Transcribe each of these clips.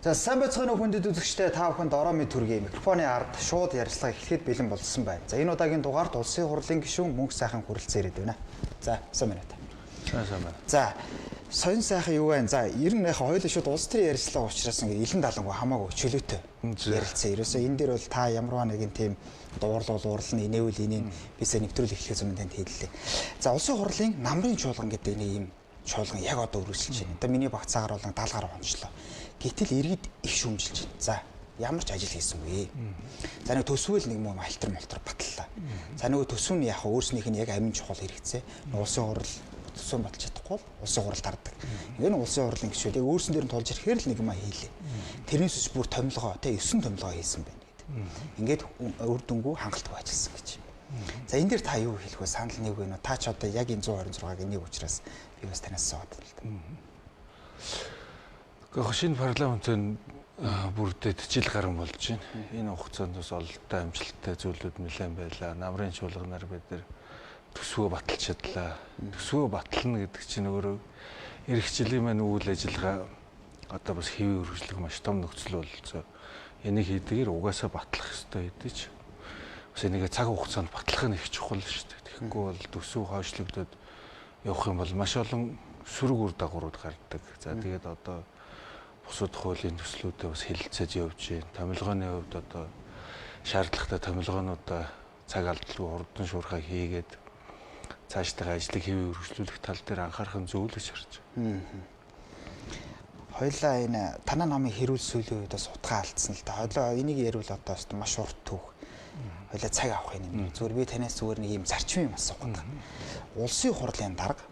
За, сайн байцгаана уу, хүндэт үзэгчдээ, та бүхэнд ороо мэнд хүргэе. Микрофоны ард шууд ярилцлага эхлэхэд бэлэн болсон байна. За, энэ удаагийн дугаард Улсын хурлын гишүүн Мөнх сайхан хүрэлцэн ирээд байна. За, сайн байна уу? Сайн, сайн байна. За, соён сайхан юу вэ? За, ер нь яг хоёулаа шууд улс төрийн ярилцлага учраас ингээд илэн далангүй хамаагүй чөлөөтэй ярилцсан. Ерөөсөө энэ дээр бол та ямарваа нэгэн тийм дуурлуул уурлна, инээвэл инээн, бисээ нэвтрүүлэг эхлэхээс өмнө танд хэллээ. За, Улсын хурлын намрын чуулган гэдэг нэг юм чуулган яг одоо үргэлжилж байна. Одоо миний багцаагаар болон 70 гаруй онцлоо. Гэтэл иргэд их шүүмжилж байна. За, ямар ч ажил хийсэнгүй. За, нэг төсвөл нэг юм альтер молтор баталлаа. За, нөгөө төсөв нь яг өөрснийх нь яг амин чухал хэрэгцээ. Улсын хурал төсөв баталж чадахгүй бол улсын хурал тардаг. Ингээ нь улсын хурлын гишүүд яг өөрсөн дээр нь тулж ирэхээр л нэг юм хийлээ. Тэрнээс биш бүр томилгоо тэ 9 томилгоо хийсэн байна гэдэг. Ингээд үр дүнгүй хангалтгүй ажилласан гэж. За, энэ дээр та юу хэлэх вэ? Санал нэг вэ? Та ч одоо яг энэ 126-гийн нэг учраас би бас танаас асууад л та. Гэхдээ шинэ парламентын бүрдээд жил гарan болж байна. Энэ хугацаанд бас ололтой амжилттай зүйлүүд нэлээд байлаа. Намрын чуулганаар бид нэр төсвөө баталж чадлаа. Төсвөө батална гэдэг чинь өөрөө эх жилийн маань үйл ажиллагаа одоо бас хэвийн үргэлжлэх маш том нөхцөл бололцоо. Энийг хийдгээр угаасаа батлах ёстой хэдий ч бас энийг цаг хугацаанд батлах нь их чухал шүү дээ. Тэгэхгүй бол төсөв хойшлогдоод явах юм бол маш олон сөрөг үр дагаврууд гардаг. За, тэгээд одоо бусад хуулийн төслүүдэд бас хэлэлцээж явж байна. Томилгооны хувьд одоо шаардлагатай томилгоонуудаа цаг алдалгүй хурдан шуурхай хийгээд цаашдаа ажлыг хэвээ үргэлжлүүлэх тал дээр анхаарах нь зөв л гэж харж байна. Хоёлаа энэ танаа намын хэрүүл сүүлийн үед бас утгаа алдсан л да. Хоёлаа энийг яриул одоо бас маш урт түүх. Хоёлаа цаг авах юм. Зүгээр би танаас зүгээр нэг юм зарчим юм асуух гэдэг. Улсын хурлын дарга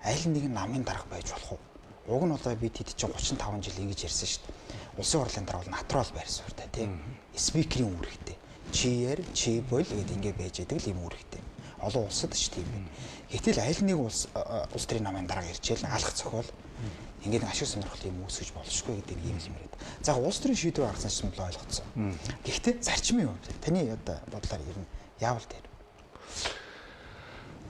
аль нэгэн намын дарга байж болох уу? Уг нь одоо бид хэд чинь 35 жил ингэж ярьсан шүү дээ. Улсын хурлын дарга бол натурал байр суурьтай тийм. Спикерийн үүрэгтэй. Чи яар, чи бол гэд ингэ байж байдаг л юм үүрэгтэй. Олон улсад ч тийм байна. Гэтэл аль нэг улс улс төрийн намын дарга ирчээл алах цохиол ингээд ашиг сонирхол юм үүсгэж болшгүй гэдэг нэг юм л юм яриад. За, улс төрийн шийдвэр гаргасан ч юм бол ойлгоцсон. Гэхдээ зарчмын юм. Таны одоо бодлоор ер нь яавал тэр?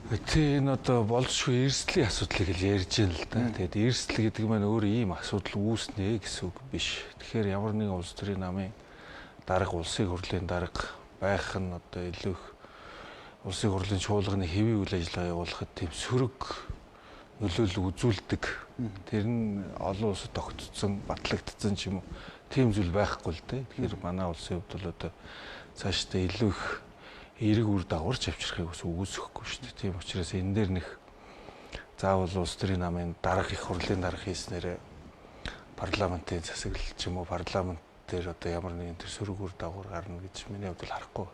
Тэ, энэ одоо болзошгүй эрсдлийн асуудлыг л ярьж байна л да. Тэгээд эрсдэл гэдэг маань өөр ийм асуудал үүснэ гэсэн үг биш. Тэгэхээр ямар нэгэн улс төрийн намын дарга, улсын хурлын дарга байх нь одоо илүү их улсын хурлын чуулганы хэвийн үйл ажиллагаа явуулахад тийм сөрөг нөлөөлөл үзүүлдэг. Тэр нь олон улсад тогтцсон, батлагдсан ч юм уу тийм зүйл байхгүй л дээ. Тэгэхээр манай улсын хувьд бол одоо цаашдаа илүү их эерэг үр дагаварч авчрахыг бас үгүйсэхгүй шүү дээ. Тийм учраас энэ дээр нэг заавал улс төрийн намын дарга, их хурлын дарга хийснээрээ парламентын засаглал ч юм уу парламент дээр одоо ямар нэгэн тэр сөрөг үр дагавар гарна гэж миний хувьд бол харахгүй.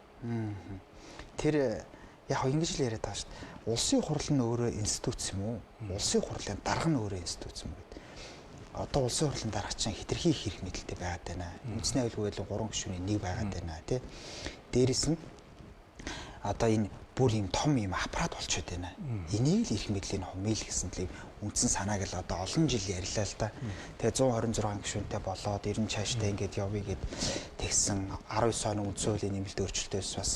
Тэр яг ингэж л яриад байгаа шүү дээ. Улсын хурал нь өөрөө институц юм уу? Улсын хурлын дарга нь өөрөө институц юм уу гэдэг. Одоо улсын хурлын дарга чинь хэтэрхий хэрэг мэдэлтэй байгаад байна. Үндэсний аюулгүй байдлын 3 гишүүний нэг байгаад байна, тий. Дээрэс нь одоо энэ бүр юм том юм аппарат болчиход байна. Энийг л их мэдлийн хумил гэсэн л үндсэн санааг л одоо олон жил ярьлаа л да. Тэгээ 126 гишүүнтэй болоод 90 чааштай ингээд явъя гэд тэгсэн 19 оны үндсэн хуулийн нэмэлт өөрчлөлтөөс бас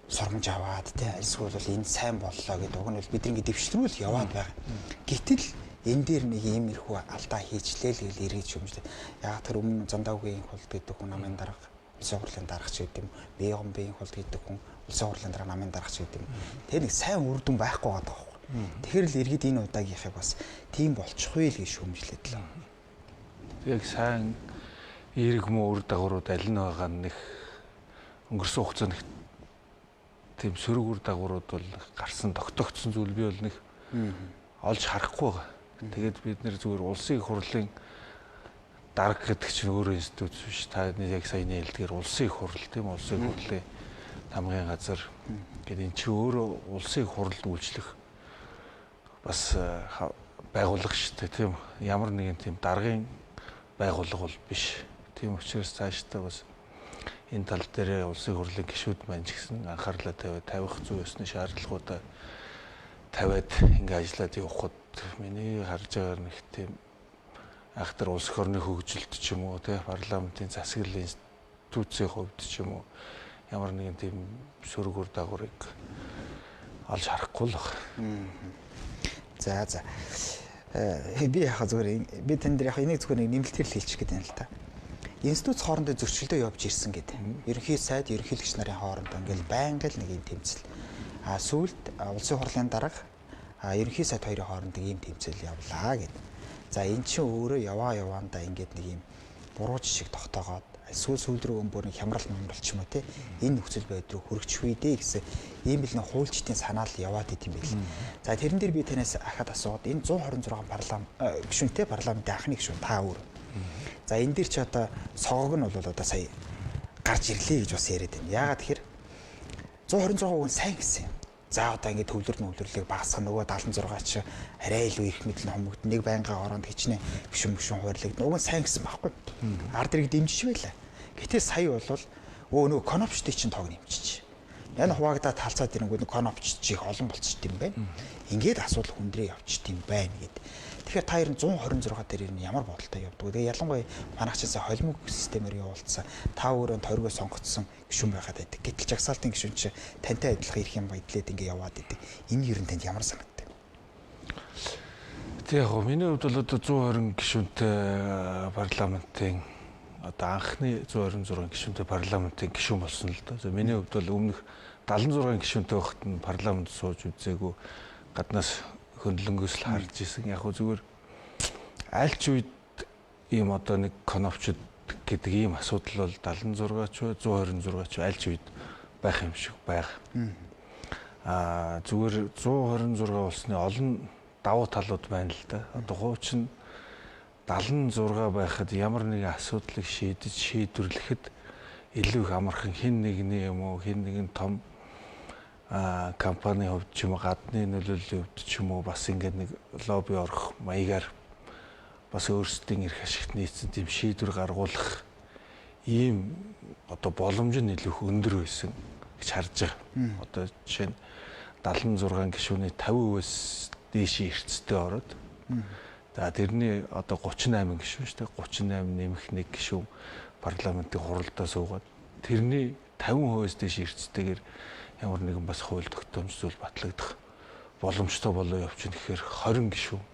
сургамж аваад тий, альсгүй бол энэ сайн боллоо гэдэг уг нь бол бид ингээд дэвшлэрүүл яваад байгаа. Гэтэл энэ дээр нэг иймэрхүү алдаа хийчлээ л гэл эргэж шүмжлээ. Яг тэр өмнө Зандаагийн хулд гэдэг хүн намын дарга, улсын хурлын дарга ч гэдэг юм. Бэгон хулд гэдэг хүн улсын хурлын дарга, намын дарга ч гэдэг юм. Тэр нэг сайн үр дүн байхгүй байгаа байхгүй. Тэгэхээр л иргэд энэ удаагийнхыг бас тийм болчихгүй л гэж шүмжлээд л. Яг сайн эерэг муу үр дагаврууд аль нь байгаа нь нэг өнгөрсөн хугацаанд тийм сөрөг үр дагаврууд бол гарсан тогтогдсон зүйл би бол нэг олж харахгүй байгаа. Тэгээд бид нэр зүгээр улсын хурлын дарга гэдэг чинь өөрөө институт биш. Та яг саяны хэлдгээр улсын хурал тийм, улсын хурлын тамгын газар гэдэг энэ чинь өөрөө улсын хурлд үйлчлэх бас байгууллага шүү дээ, тийм. Ямар нэгэн тийм даргын байгууллага бол биш. Тийм учраас цаашдаа бас энэ тал дээр улсын хурлын гишүүд маань ч гэсэн анхаарлаа тавиад, тавих зүй ёсны шаардлагуудаа тавиад ингээ ажиллаад явхад миний харж байгаагаар нэг тийм айхтар улс орны хөгжилт ч юм уу тий, парламентын засаглал институцийн хувьд ч юм уу ямар нэгэн тийм сөрөг үр дагаврыг олж харахгүй л байна. За за. Би яхаа зүгээр би тань дээр яг энийг зүгээр нэг нэмэлтээр л хэлчих гээд байна л та. Институт хоорондоо зөрчилдөө явж ирсэн гэдэг. Ерөнхий сайд, ерөнхийлөгч нарын хоорондоо ингээл байнга л нэг юм тэмцэл. А сүүлд улсын хурлын дарга, ерөнхий сайд хоёрын хооронд ийм тэмцэл явлаа гэд. За эн чинь өөрөө яваандаа ингээд нэг юм буруу жишг тогтоогоод эсвэл сүүл рүү бүр нэг хямрал мямрал ч юм уу те энэ нөхцөл байдал руу хүрчих үе дээ гэсэн ийм л нэг хуульчдын санаа л яваад идэм байл. За тэрэн дээр би танаас ахад асууад энэ 126 парламент гишүүнтэй парламентын анхны гишүүн та өөр. За энэ дээр чи одоо согог нь бол одоо сая гарч ирлээ гэж бас яриад байна. Яагаад тэгэхээр 126 хүн сайн гэсэн юм. За одоо ингээд төвлөр нөвлөрлийг багасгах нөгөө 76 чи арай илүү их мэдл хомогд нэг байнгын ороонд хичнээн гişүн мөшүн хуурлагдана. Уг нь сайн гэсэн байхгүй. Ард ирэг дэмжиж байлаа. Гэтэ сая бол нөгөө конопчдын чинь тоог нэмчиж. Энэ хуваагдаад талцаад ирэнгүүт конопч чи их олон болчихд юм байна. Ингээд асуудал хүндрээ явчихд юм байна гэд. Тэгэхээр та ер нь 126 дээр ер нь ямар бодолтой явдаг вэ? Тэгээ ялангуяа манайх чинь холимог системээр явуулсан. Та өөрөө тойргоо сонгогдсон гишүүн байгаад байдаг. Гэтэл жагсаалтын гишүүн чи тантай адилхан ирэх юм баядлаад ингээ яваад байдаг. Энэ ер нь танд ямар санагддаг? Тэг яг миний хувьд бол одоо 120 гишүүнтэй парламентын одоо анхны 126 гишүүнтэй парламентын гишүүн болсон л доо. Миний хувьд бол өмнөх 76 гишүүнтэй байхад нь парламент сууж үзээгүй гаднаас хөндлөнгөөс л харж исэн. Яг хөө зүгээр аль ч үед ийм одоо нэг коновчд гэдэг ийм асуудал бол 76 ч бай 126 ч аль ч үед байх юм шиг байга. Аа зүгээр 126 улсны олон давуу талууд байна л да. Одоо хуучин 76 байхад ямар нэгэн асуудлыг шийдэж шийдвэрлэхэд илүү их амархан хин нэгний юм уу хин нэгэн том компани хувьд ч юм уу гадны нөлөөллийн хувьд ч юм уу бас ингээд нэг лобби орох маягаар бас өөрсдийн эрх ашигт нийцсэн тийм шийдвэр гаргуулах ийм одоо боломж нь илүү их өндөр байсан гэж харж байгаа. Одоо жишээ нь 76 гишүүний 50%-ээс дээш эрсдэлтэй ороод за тэрний одоо 38 гишүүн шүү дээ. 38 нэмэх 1 гишүүн парламентын хуралдаа суугаад тэрний 50%-ээс дээш эрсдэлтэйгээр ямар нэгэн бас хууль тогтоомж зүйл батлагдах боломжтой болоо явчихна гэхээр 20 гишүүн.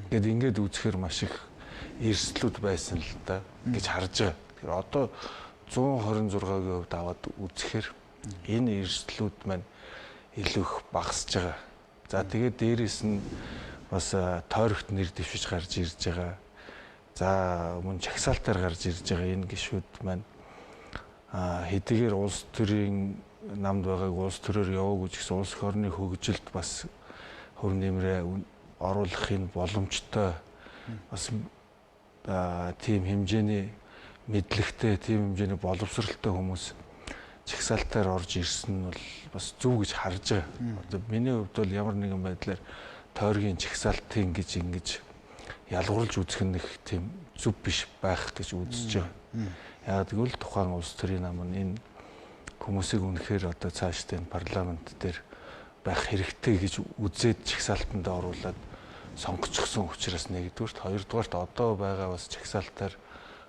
Ингээд ингээд үзэхээр маш их эрсдлүүд байсан л да гэж харж байгаа. Тэгэхээр одоо 126-гийн хувьд аваад үзэхээр энэ эрсдлүүд маань илүү их багасж байгаа. За тэгээд дээрэс нь бас тойрогт нэр дэвшиж гарч ирж байгаа. За мөн чагсаалтаар гарч ирж байгаа энэ гишүүд маань хэдийгээр улс төрийн намд байгааг улс төрөөр яваагүй ч гэсэн улс орны хөгжилд бас хөв нэмрээ оруулахын боломжтой бас тийм хэмжээний мэдлэгтэй, тийм хэмжээний боловсралтай хүмүүс чагсаалтаар орж ирсэн нь бол бас зөв гэж харж байгаа. Одоо миний хувьд бол ямар нэгэн байдлаар тойргийн чагсаалтын гэж ингэж ялгуурлаж үзэх нь нэг тийм зөв биш байх гэж үзэж байгаа. Яг тэгвэл тухайн улс төрийн нам нь энэ хүмүүсийг үнэхээр одоо цаашдаа энэ парламент дээр байх хэрэгтэй гэж үзээд чагсаалтанд оруулаад сонгочихсон учраас нэгдүгüрт, хоёрдугаарт одоо байгаа бас чагсаалтаар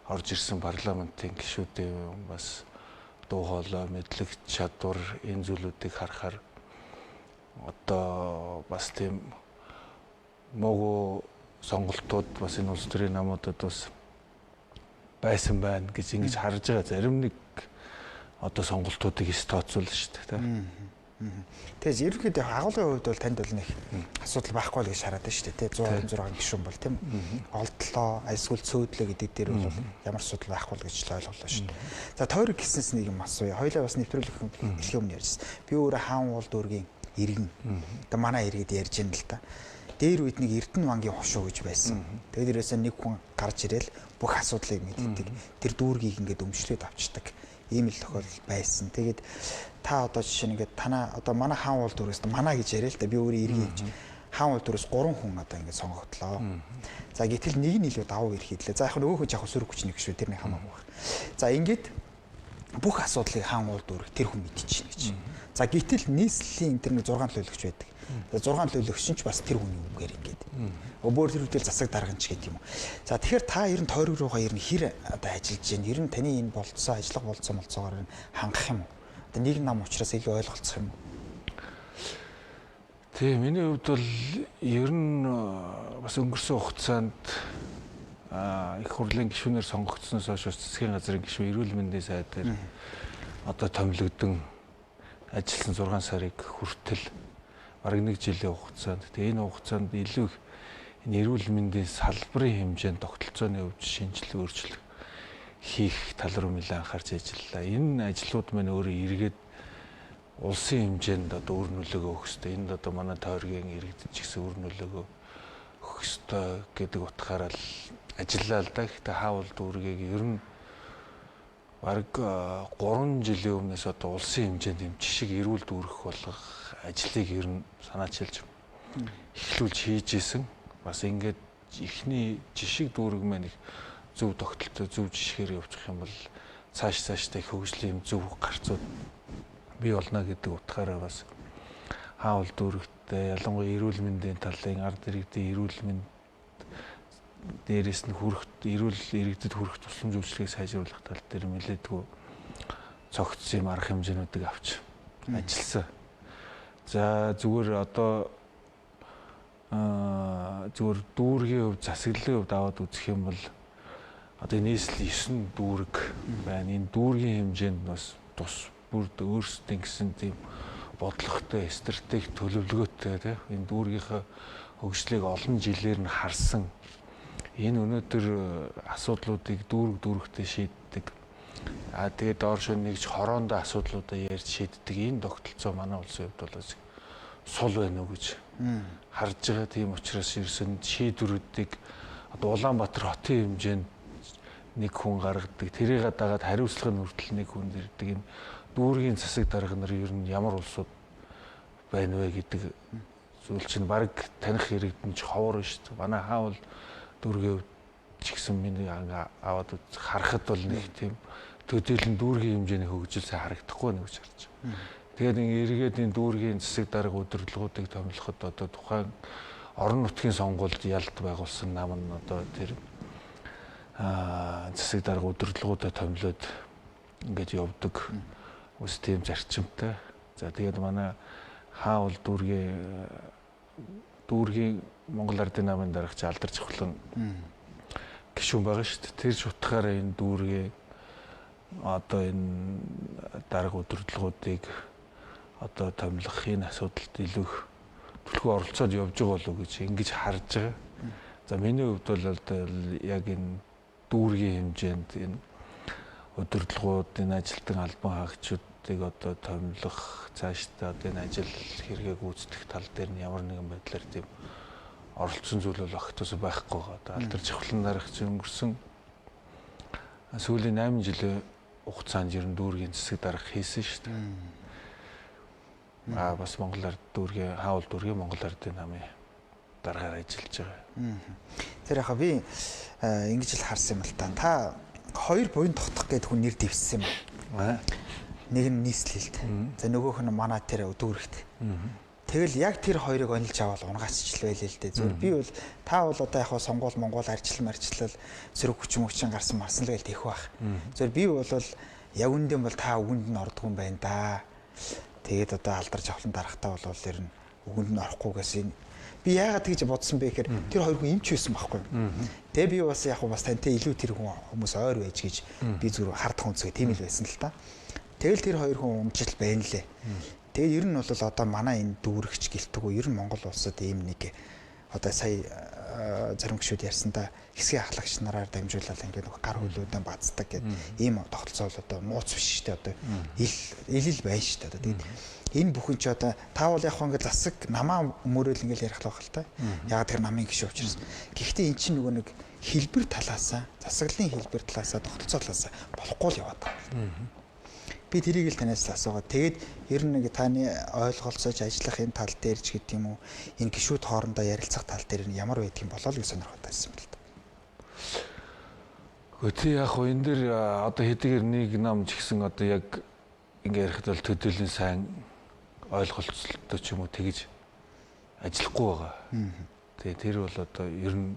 орж ирсэн парламентын гишүүдийн бас дуу хоолой, мэдлэг, чадвар энэ зүйлүүдийг харахаар одоо бас тийм муугүй сонголтууд бас энэ улс төрийн намуудад бас байсан байна гэж ингэж харж байгаа. Зарим нэг одоо сонголтуудыг эс тооцоолно шүү дээ. Тэгэхээр ерөнхийдөө агуулгын хувьд бол танд бол нэг асуудал байхгүй л гэж хараад байна шүү дээ. 126 гишүүн бол тийм олдлоо, альсгүй цөөдлөө гэдэг дээр бол ямар асуудал байхгүй л гэж л ойлголоо шүү дээ. За тойрог гэснээс нэг юм асууя. Хоёлаа бас нэвтрүүлэг эхлэх өмнө ярьжсэн. Би өөрөө хаан уул дүүргийн иргэн. Одоо манай иргэд ярьж байна л да. Дээр үед нэг Эрдэнэ вангийн хошуу гэж байсан. Тэгээд ерөөсөө нэг хүн гарч ирээл бүх асуудлыг мэддэг. Тэр дүүргийг ингээд өмчлөөд авчдаг. Ийм л тохиолдол байсан. Тэгээд та одоо жишээ нь ингээд танаа одоо манай хаан уул дүүрээс манай гэж яриа л да. Би өөрөө иргэн юм чи. Хаан уул дүүрээс 3 хүн одоо ингээд сонгогдлоо. За гэтэл нэг нь илүү давуу ирэх хэдлээ. За яг нөгөө хүн яг сөрөг хүчний гişүү тэр нэг хамаагүй байх. За ингээд бүх асуудлыг хаан уул дүүрэг тэр хүн мэдчихнэ гэж. За гэтэл нийслэлийн тэр нэг 6 төлөөлөгч байдаг. За 6 төлөөлөгч нь ч бас тэр хүний үгээр ингээд. Өөр тэр үедэл засаг дарга нь ч гэдэг юм уу. За тэгэхээр та ер нь тойрог руугаа ер нь хэр одоо ажиллаж байна? Ер нь таны энэ болцоо ажиллах болцоо молцоогоор нь хангах юм уу? Одоо нэг нам учраас илүү ойлголцох юм уу? Тийм, миний хувьд бол ер нь бас өнгөрсөн хугацаанд их хурлын гишүүнээр сонгогдсоноос хойш засгийн газрын гишүүн эрүүл мэндийн сайдаар одоо томилогдсон ажилласан 6 сарыг хүртэл бараг 1 жилийн хугацаанд тэгээ энэ хугацаанд илүү их энэ эрүүл мэндийн салбарын хэмжээнд тогтолцооны хувьд шинжилгээ өөрчлөлт хийх тал руу нэлээд анхаарч ажиллалаа. Энэ ажлууд маань өөрөө эргээд улсын хэмжээнд одоо үр нөлөөгөө өгөх ёстой. Энд одоо манай тойргийн иргэдэд ч гэсэн үр нөлөөгөө өгөх ёстой гэдэг утгаараа л ажиллаа л да. Гэхдээ хаавал дүүргийг ер нь бараг 3 жилийн өмнөөс одоо улсын хэмжээнд юм жишг эрүүл дүүрэх болгох ажлыг ер нь санаачилж эхлүүлж хийж исэн. Бас ингээд эхний жишг дүүрэг маань их зөв тогтолцоо, зөв жишгээр явуучих юм бол цаашдаа их хөгжлийн зөв гарцууд бий болно гэдэг утгаараа бас хаавал дүүрэгтэй ялангуяа эрүүл мэндийн талын ард иргэдийн эрүүл мэнд дээрээс нь хүрэх эрүүл иргэдэд хүрэх тусламж үйлчилгээг сайжруулах тал дээр нэлээдгүй цогцсон юм арга хэмжээнүүдийг авч ажилласан. За зүгээр одоо зүгээр дүүргийн хувьд засаглалын хувьд аваад үзэх юм бол одоо нийслэл 9 дүүрэг байна. Энэ дүүргийн хэмжээнд бас тус бүрд өөрсдийн гэсэн тийм бодлоготой, стратеги төлөвлөгөөтэй тийм энэ дүүргийнхээ хөгжлийг олон жилээр нь харсан. Энэ өнөөдөр асуудлуудыг дүүрэг дүүрэгтэй шийддэг. Аа тэгээд доор шөнө нэгж хороондоо асуудлуудаа ярьж шийддэг. Энэ тогтолцоо манай улсын хувьд бол сул байна уу гэж харж байгаа. Тийм учраас ерөөсөн шийдвэрүүдийг одоо Улаанбаатар хотын хэмжээнд нэг хүн гаргадаг. Тэрийг дагаад хариуцлага нь хүртэл нэг хүн ирдэг. Энэ дүүргийн засаг дарга нар ер нь ямар улсууд байна вэ гэдэг зүйл чинь баг таних иргэдэн ч ховор шүү дээ. Манай хаавал дүүргийн хувьд ч гэсэн миний аваад харахад бол нэг тийм төдийлөн дүүргийн хэмжээний хөгжил сайн харагдахгүй байна гэж харж байна. Тэгээд ингээ эргээд энэ дүүргийн засаг дарга удирдлагуудыг томилоход одоо тухайн орон нутгийн сонгуульд ялд байгуулсан нам нь одоо тэр засаг дарга удирдлагуудаа томилоод ингээд явдаг. Ус тийм зарчимтай. За тэгээд манай хаавал дүүргийн Монгол Ардын намын дарагч Алдар Чухлан гишүүн байгаа шүү дээ. Тэр шутгаараа энэ дүүргийн одоо энэ дарга удирдлагуудыг одоо томилох энэ асуудалд илүү их түлхүү оролцоод явж байгаа болов уу гэж ингэж харж байгаа. За миний хувьд бол яг энэ дүүргийн хэмжээнд энэ удирдлагууд, энэ ажилтан албан хаагчуудыг одоо томилох, цаашдаа одоо энэ ажил хэрэгээ гүйцэтгэх тал дээр нь ямар нэгэн байдлаар тийм оролцсон зүйл бол огт ус байхгүй байгаа. Одоо Алдар Чухлан дарагч өнгөрсөн сүүлийн 8 жилийн хугацаанд ер нь дүүргийн засаг дарга хийсэн шүү дээ. Аа бас Монгол Ард дүүргийн хаавал дүүргийн Монгол Ардын намын даргаар ажиллаж байгаа. Тэр яхаа би ингэж л харсан юм л та. Та хоёр буян тогтох гэдэг хүн нэр дэвссэн юм. Нэг нь нийслэлд. За нөгөөх нь манай тэр дүүрэгт. Тэгэл яг тэр хоёрыг онилж аваад унгаач л байлээ л дээ. Зүгээр би бол та бол одоо яг сонгуул Монгол арчлал марчлал сөрөг хүчин мөчин гарсан марсан л гээл тэхүү бах. Зүгээр би бол яг үндэ бол та үгэнд нь ордгүй юм байна да. Тэгээд одоо Алдар Чухлан дарахтаа бол ер нь үгэнд нь орохгүйгээс энэ би яагаад тэгж бодсон бэ гэхээр тэр хоёр хүн эмч байсан байхгүй юу. Тэгээ би бас яг бас тантай илүү тэр хүн хүмүүс ойр байж гэж би зүгээр хардах үнцгээ тийм л байсан л та. Тэгэл тэр хоёр хүн умжил байна лээ. Тэгээ ер нь бол одоо манай энэ дүүрэгч гэлтгүү ер нь Монгол улсад ийм нэг одоо сая зарим гişүүд ярьсан да хэсгийн ахлагч нараар дамжуулаад ингээд нэг гар хөлөөдөө бацдаг гэд ийм тогтолцоо бол одоо нууц биш шүү дээ одоо ил байна шүү дээ одоо тэгээд энэ бүхэн чи одоо та бол яг хөө ингээд засаг намаа мөрөөл ингээд ярих л байх л та. Яг тэр намын гишүү учраас. Гэхдээ эн чинь нөгөө нэг хэлбэр талаасаа засаглалын хэлбэр талаасаа тогтолцоо талаасаа болохгүй л яваад байгаа. Би тэрийг л танаас асуугаад тэгээд ер нь нэг таны ойлголцож ажиллах энэ тал дээр ч гэдэг юм уу энэ гишүүд хоорондоо ярилцах тал дээр нь ямар байдаг юм болоо л гэж сонирхоод байсан юм л та. Гэхдээ тий яг хөө энэ дэр одоо хэдийгээр нэг нам ч гэсэн одоо яг ингээ ярихад бол төдийлөн сайн ойлголцолтой ч юм уу тэгж ажиллахгүй байгаа. Тэгээ тэр бол одоо ер нь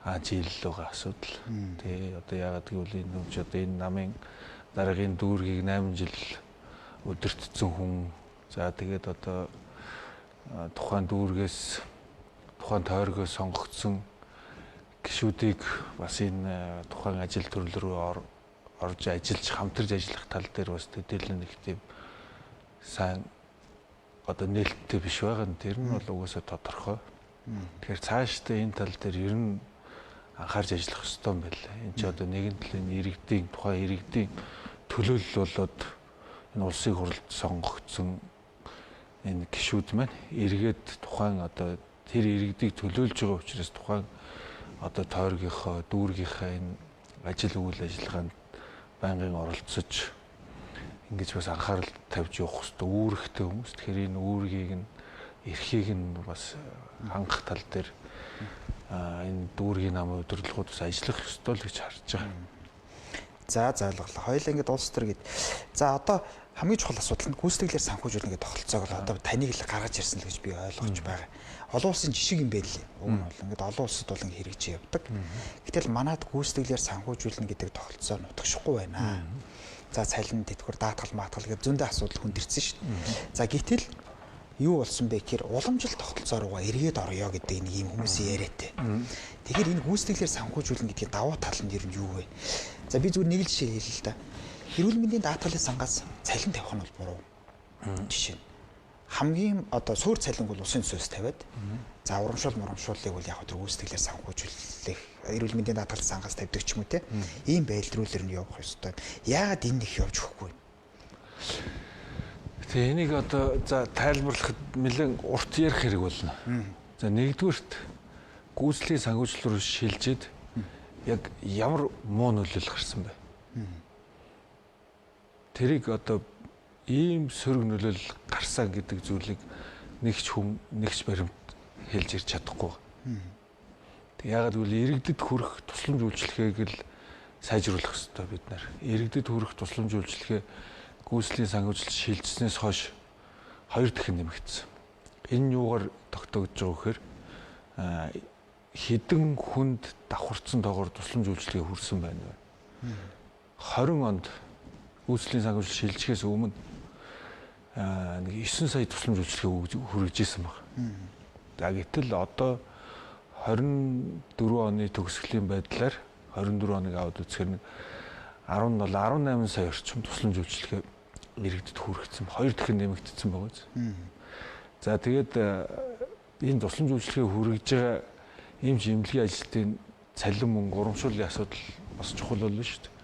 жийлэл байгаа асуудал. Тэгээ одоо яагаад гэвэл энэ нүмч одоо энэ намын дараагийн дүүргийг 8 жил удирдсан хүн. За тэгээд одоо тухайн дүүргээс тухайн тойргоос сонгогдсон гишүүдийг бас энэ тухайн ажил төрөл рүү орж ажиллаж хамтарч ажиллах тал дээр бас төдийлөн нэг тийм сайн одоо нээлттэй биш байгаа нь тэр нь бол угаасаа тодорхой. Тэгэхээр цаашдаа энэ тал дээр ер нь анхаарч ажиллах ёстой юм байна. Энд чи одоо нэгэн талын иргэдийн тухайн иргэдийн төлөөлөл болоод энэ улсын хурлд сонгогдсон энэ гишүүд маань эргээд тухайн одоо тэр иргэдийг төлөөлж байгаа учраас тухайн одоо тойргийнхоо дүүргийнхаа энэ ажил үйл ажиллагаанд байнгын оролцож ингэж бас анхаарал тавьж явах хэрэгтэй үүрэгтэй хүмүүс. Тэгэхээр энэ үүргийг нь эрхийг нь бас хангах тал дээр энэ дүүргийн намын удирдлагууд бас ажиллах ёстой л гэж харж байгаа. За ойлголоо. Хоёулаа ингэж улс төр гэд. За одоо хамгийн чухал асуудал нь гүйцэтгэлээр санхүүжүүлнэ гэдэг тогтолцоог л одоо таныг л гаргаж ирсэн л гэж би ойлгож байгаа. Олон улсын жишг юм байл лээ. Уг нь бол ингээд олон улсад бол ингэ хэрэгжиж явдаг. Гэтэл манад гүйцэтгэлээр санхүүжүүлнэ гэдэг тогтолцоо нутагшихгүй байна. За цалин тэтгэвэр даатгал маатгал гэдэг зөндөө асуудал хүндэрсэн шүү дээ. За гэтэл юу болсон бэ гэхээр уламжлалт тогтолцоо руугаа эргээд орё гэдэг нэг юм хүмүүсийн яриатай. Тэгэхээр энэ гүйцэтгэлээр санхүүжүүлнэ гэдгийн давуу тал нь ер нь юу вэ? За би зүгээр нэг л жишээ хэлье л да. Эрүүл мэндийн даатгалын сангаас цалин тавих нь бол буруу. Жишээ нь хамгийн одоо суур цалинг бол улсын төсвөөс тавиад за урамшуул мурамшууллыг бол яг тэр гүйцэтгэлээр санхүүжүүлэх эрүүл мэндийн даатгалын сангаас тавьдаг ч юм уу те. Ийм байдал руу л ер нь явах ёстой. Яагаад энэ их явж өгөхгүй вэ? Тэгээ энийг одоо за тайлбарлахад нэлээд урт ярих хэрэг болно. За нэгдүгüрт гүйцэтгэлийн санхүүжилт рүү шилжээд яг ямар муу нөлөөлөл гарсан бэ? Тэрийг одоо ийм сөрөг нөлөөлөл гарсан гэдэг зүйлийг нэг ч хүн нэг ч баримт хэлж ирч чадахгүй. Тэг яагаад гэвэл иргэдэд хүрэх тусламж үйлчилгээг л сайжруулах ёстой бид нар. Иргэдэд хүрэх тусламж үйлчилгээ гүйцэтгэлийн санхүүжилт шилжснээс хойш 2 дахин нэмэгдсэн. Энэ юугаар тогтоогдож байгаа вэхээр хэдэн хүнд давхарцсан тоогоор тусламж үйлчилгээ хүрсэн байна вэ? 20 онд гүйцэтгэлийн санхүүжилт шилжихээс өмнө нэг 9 сая тусламж үйлчилгээ хүргэж исэн баг. За гэтэл одоо 24 оны төгсгөлийн байдлаар 24 оныг аваад үзэхээр нэг 17 18 сая орчим тусламж үйлчилгээ иргэдэд хүргэсэн. 2 дахин нэмэгдсэн байгаа биз. За тэгээд энэ тусламж үйлчилгээ хүргэж байгаа эмч эмнэлгийн ажилтны цалин мөнгө урамшууллын асуудал бас чухал болно шүү дээ.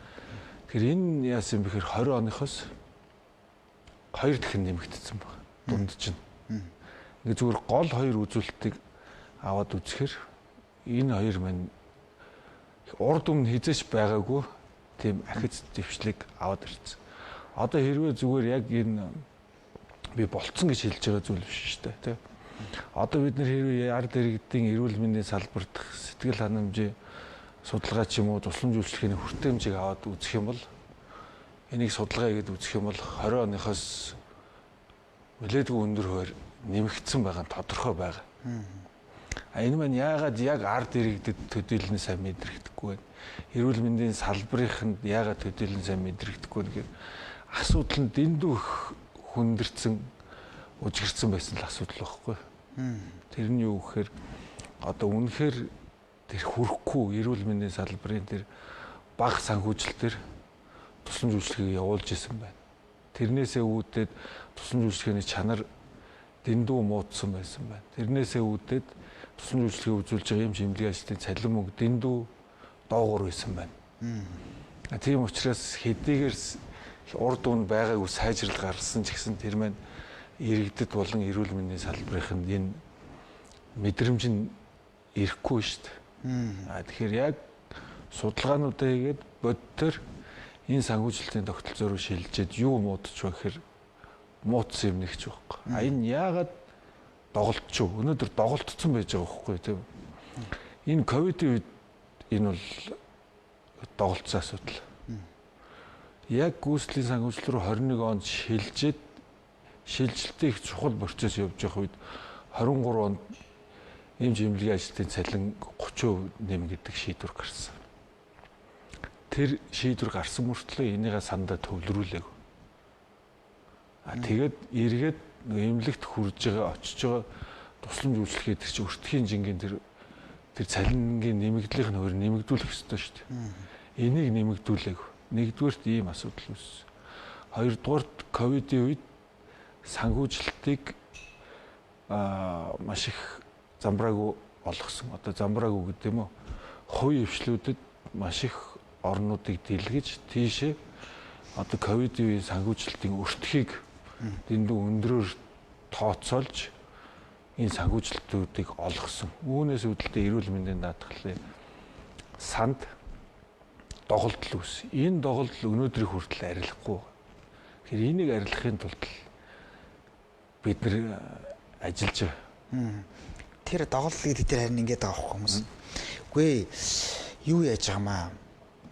Тэгэхээр энэ яасан юм бэхээр 20 оныхоос 2 дахин нэмэгдсэн байна. Дунд чинь. Ингээ зүгээр гол хоёр үзүүлэлтийг аваад үзэхээр энэ хоёр маань урд өмнө хизээч байгаагүй тийм ахиц дэвшлиг аваад ирсэн. Одоо хэрвээ зүгээр яг энэ би болцсон гэж хэлж байгаа зүйл биш шүү дээ, тийм. Одоо бид нэр хэрвээ ард иргэдийн эрүүл мэндийн салбар дахь сэтгэл ханамжийн судалгаа ч юм уу тусламж үйлчилгээний хүртээмжийг аваад үзэх юм бол энийг судалгаа хийгээд үзэх юм бол 20 оныхоос нэлээдгүй өндөр хувиар нэмэгдсэн байгаа нь тодорхой байгаа. А энэ маань яагаад яг ард иргэдэд төдийлөн сайн мэдрэгдэхгүй вэ? Эрүүл мэндийн салбарынханд яагаад төдийлөн сайн мэдрэгдэхгүй вэ гэхээр асуудал нь дэндүү хүндэрсэн ужигирсан байсан л асуудал байхгүй. Тэр нь юу гэхээр одоо үнэхээр тэр хүрхгүй эрүүл мэндийн салбарын тэр бага санхүүжилт төр тусламж үйлчилгээг явуулж исэн байна. Тэрнээсээ үүдээд тусламж үйлчилгээний чанар дэндүү муудсан байсан байна. Тэрнээсээ үүдээд тусламж үйлчилгээ үзүүлж байгаа юм эмнэлгийн ажилтны цалин мөнгө дэндүү доогуур байсан байна. Тийм учраас хэдийгээр урд өмнө байгаагүй сайжрал гарсан ч гэсэн тэр маань иргэдэд болон эрүүл мэндийн салбарынханд энэ мэдрэмж нь ирэхгүй шүү дээ. Тэгэхээр яг судалгаануудаа хийгээд бодтоор энэ санхүүжилтийн тогтолцоо руу шилжээд юу муудчих вэ гэхээр муудсан юм нэг ч байхгүй. А энэ яагаад доголдчих вэ? Өнөөдөр доголдсон байж байгаа байхгүй тийм. Энэ ковидын үед энэ бол доголдсон асуудал. Яг гүйцэтгэлийн санхүүжилт рүү 21 онд шилжээд шилжилтийн их чухал процесс явж байгаа үед 23 онд эмч эмнэлгийн ажилтны цалин 30% нэм гэдэг шийдвэр гарсан. Тэр шийдвэр гарсан мөртлөө энийгээ сандаа төвлөрүүлээг. А тэгээд эргээд эмнэлэгт хүрж байгаа очиж байгаа тусламж үйлчилгээ тэр чинь өртгийн жингийн тэр тэр цалингийн нэмэгдлийнх нь өөр нэмэгдүүлэх ёстой шүү дээ. Энийг нэмэгдүүлээг. Нэгдүгээрт ийм асуудал үүссэн. Хоёрдугаарт ковидын үед санхүүжилтийг маш их замбраагүй олгосон. Одоо замбраагүй гэдэг юм уу? Хувийн хвшлүүдэд маш их орнуудыг дэлгэж тийшээ одоо ковидын үеийн санхүүжилтийн өртгийг дэндүү өндрөөр тооцоолж энэ санхүүжилтүүдийг олгосон. Үүнээс үүдэлтэй эрүүл мэндийн даатгалын санд доголдол үүс. Энэ доголдол өнөөдрийн хүртэл арилахгүй. Тэгэхээр энийг арилгахын тулд бид нэр ажиллаж байгаа. Тэр доголдол гэдэг дээр харин ингэж байгаа байхгүй хүмүүс. Үгүй юу яаж байгаа маа?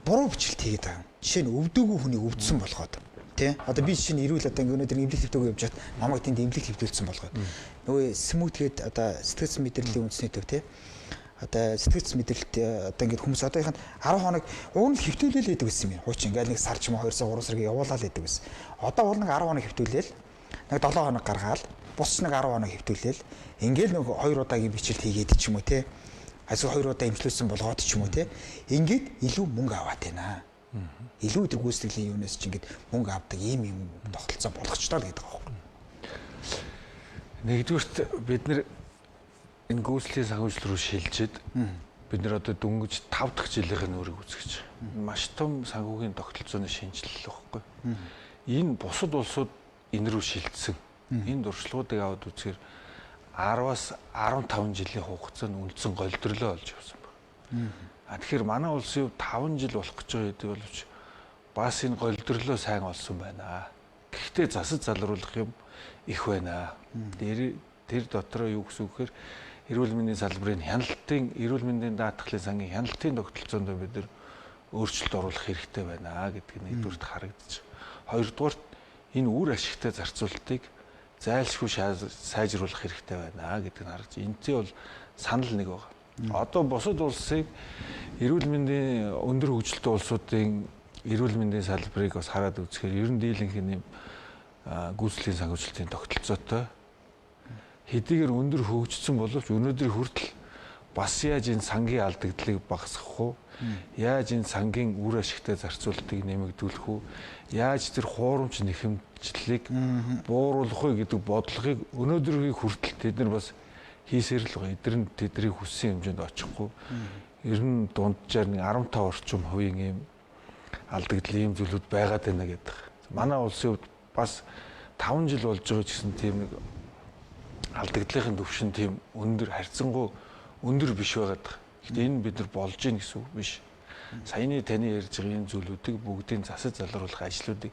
Буруу бичлэлт хийгээд байгаа. Жишээ нь өвдөөгүй хүнийг өвдсөн болгоод тий. Одоо би жишээ нь эрүүл одоо ингэ өнөөдөр эмнэлэг хэвтөөгүй явж хат намайг тэнд эмнэлэг хэвтүүлсэн болгоод. Нөгөө смүтгээд одоо сэтгэц мэдрэлийн үндэсний төв тий. Одоо сэтгэц мэдрэлт одоо ингэ хүмүүс одоохын 10 хоног уг нь хэвтүүлэл гэдэг байсан юм. Хуучин ингээл нэг сар ч юм уу 2 сар 3 сар гээ явуулаад гэдэг байсан. Одоо бол нэг 10 хоног хэвтүүлэл нэг 7 хоног гаргаал бус нэг 10 хоног хэвтүүлэл ингээл нэг 2 удаагийн бичлэлт хийгээд ч юм уу тий. Эсвэл 2 удаа эмчлүүлсэн болгоод ч юм уу тий. Ингээд илүү мөнгө аваад байна. Илүү тэр гүйцэтгэлийн юунаас ч ингээд мөнгө авдаг ийм юм тогтолцоо болгочтой л гэдэг байгаа байхгүй. Нэгдүгüрт бид нэр энэ гүйцэтгэлийн санхүүжилт рүү шилжээд бид нэр одоо дөнгөж 5 дахь жилийнх нь үүрэг үзэж байгаа. Маш том санхүүгийн тогтолцооны шинжилэл байхгүй. Энэ бусад улсууд энэ рүү шилжсэн. Энэ туршлагуудыг аваад үзэхээр 10-аас 15 жилийн хугацаанд үндсэн голдрлоо олж явсан байна. А тэгэхээр манай улсын хувьд 5 жил болох гэж байгаа гэдэг боловч бас энэ голдрлоо сайн олсон байна. Гэхдээ засаж залруулах юм их байна. Тэр дотроо юу гэсэн үг гэхээр эрүүл мэндийн салбарын хяналтын, эрүүл мэндийн даатгалын сангийн хяналтын тогтолцоонд бид нар өөрчлөлт оруулах хэрэгтэй байна гэдг нь нэгдүгüрт харагдаж байна. Хоёрдугаарт энэ үр ашигтай зарцуулалтыг зайлшгүй сайжруулах хэрэгтэй байна гэдг нь харагдаж. Энэтэй бол санал нэг байна. Одоо бусад улсыг эрүүл мэндийн өндөр хөгжилтэй улсуудын эрүүл мэндийн салбарыг бас хараад үзэхээр ер нь дийлэнх нь гүйцэтгэлийн санхүүжилтийн тогтолцоотой хэдийгээр өндөр хөгжсөн боловч өнөөдрийн хүртэл бас яаж энэ сангийн алдагдлыг багасгах уу? Яаж энэ сангийн үр ашигтай зарцуулалтыг нэмэгдүүлэх үү? Яаж тэр хуурамч нэхэмжлэлийг бууруулах вэ гэдэг бодлогыг өнөөдрийн хүртэл тэд нар бас хийсээр л байгаа. Эдгээр нь тэдний хүссэн хэмжээнд очихгүй. Ер нь дунджаар нэг 15 орчим хувийн ийм алдагдал ийм зүйлүүд байгаад байна гэдэг. Манай улсын хувьд бас 5 жил болж байгаа ч гэсэн тийм нэг алдагдлын түвшин тийм өндөр харьцангуй өндөр биш байгаад байгаа. Гэхдээ энэ бид нар болж гин гэсэн үг биш. Саяны таны ярьж байгаа энэ зүйлүүдийг бүгдийг засаж залруулах ажлуудыг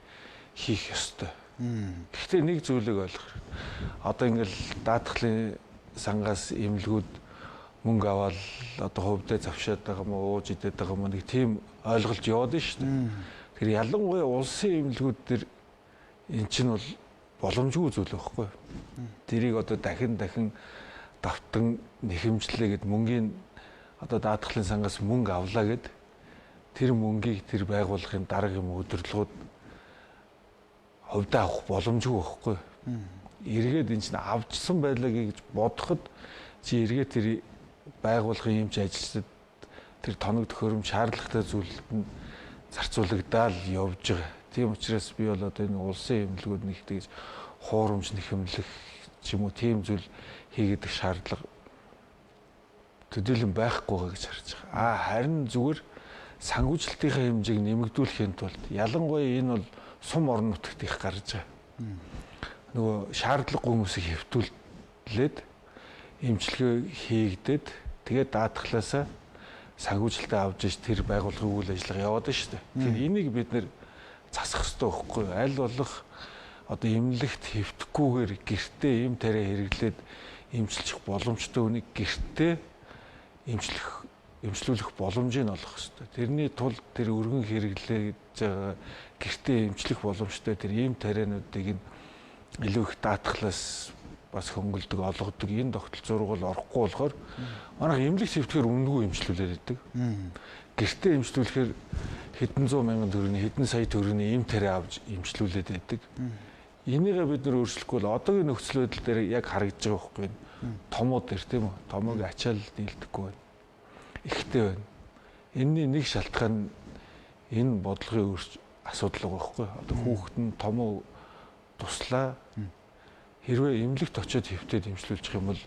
хийх ёстой. Гэхдээ нэг зүйлийг ойлгох хэрэгтэй. Одоо ингээл даатгалын сангаас эмнэлгүүд мөнгө аваад одоо хувьдаа завшаад байгаа юм уу, ууж идээд байгаа юм уу нэг тийм ойлголт яваад нь шүү дээ. Тэр ялангуяа улсын эмнэлгүүд дээр эн чинь бол боломжгүй зүйл байхгүй. Тэрийг одоо дахин давтан нэхэмжлээ гэд мөнгийн одоо даатгалын сангаас мөнгө авлаа гэд тэр мөнгийг тэр байгууллагын дарга юм удирдлагууд хувьдаа авах боломжгүй байхгүй. Эргээд эн чинь авчсан байлаа гэж бодоход чи эргээд тэр байгууллагын юмч ажилчдад тэр тоног төхөөрөмж шаардлагатай зүйлд нь зарцуулагдаал явж байгаа. Тийм учраас би бол одоо энэ улсын эмнэлгүүд нэг тэгж хуурамч нэхэмлэх ч юм уу тийм зүйл хийгээд шаардлага төдийлөн байхгүй байгаа гэж харж байгаа. А харин зүгээр санхүүжилтийнхаа хэмжээг нэмэгдүүлэхийн тулд ялангуяа энэ бол сум орон нутагт их гарч байгаа. Нөгөө шаардлагагүй хүмүүсийг хэвтүүлээд эмчилгээ хийгдээд тэгээд даатгалаасаа санхүүжилтээ авч иж тэр байгууллагын үйл ажиллагаа яваад байна шүү дээ. Тэгэхээр энийг бид нэр засах ёстой байхгүй юу? Аль болох одоо эмнэлэгт хэвтэхгүйгээр гэртээ эм тариа хэрэглээд эмчилчих боломжтой хүнийг гэртээ эмчлүүлэх боломжийг олгох ёстой. Тэрний тулд тэр өргөн хэрэглээж байгаа гэртээ эмчлэх боломжтой тэр эм тариануудыг нь илүү их даатгалаас бас хөнгөлдөг, олгодог энэ тогтолцоо руу бол орохгүй болохоор манайх эмнэлэгт хэвтэхээр үнэгүй эмчлүүлээд байдаг. Гэртээ эмчлүүлэхээр хэдэн зуун мянган төгрөгийн хэдэн сая төгрөгийн эм тариа авч эмчлүүлээд байдаг. Энийгээ бид нэр өөрчлөхгүй бол одоогийн нөхцөл байдал дээр яг харагдаж байгаа байхгүй юу? Томууд дээр тийм үү? Томоог ачаал дийлдэхгүй байна. ихтэй байна. Энэний нэг шалтгаан энэ бодлогын асуудал байгаа байхгүй. Одоо хүүхэд нь том уу туслаа. Хэрвээ эмнэлэгт очиод хэвтээд эмчлүүлчих юм бол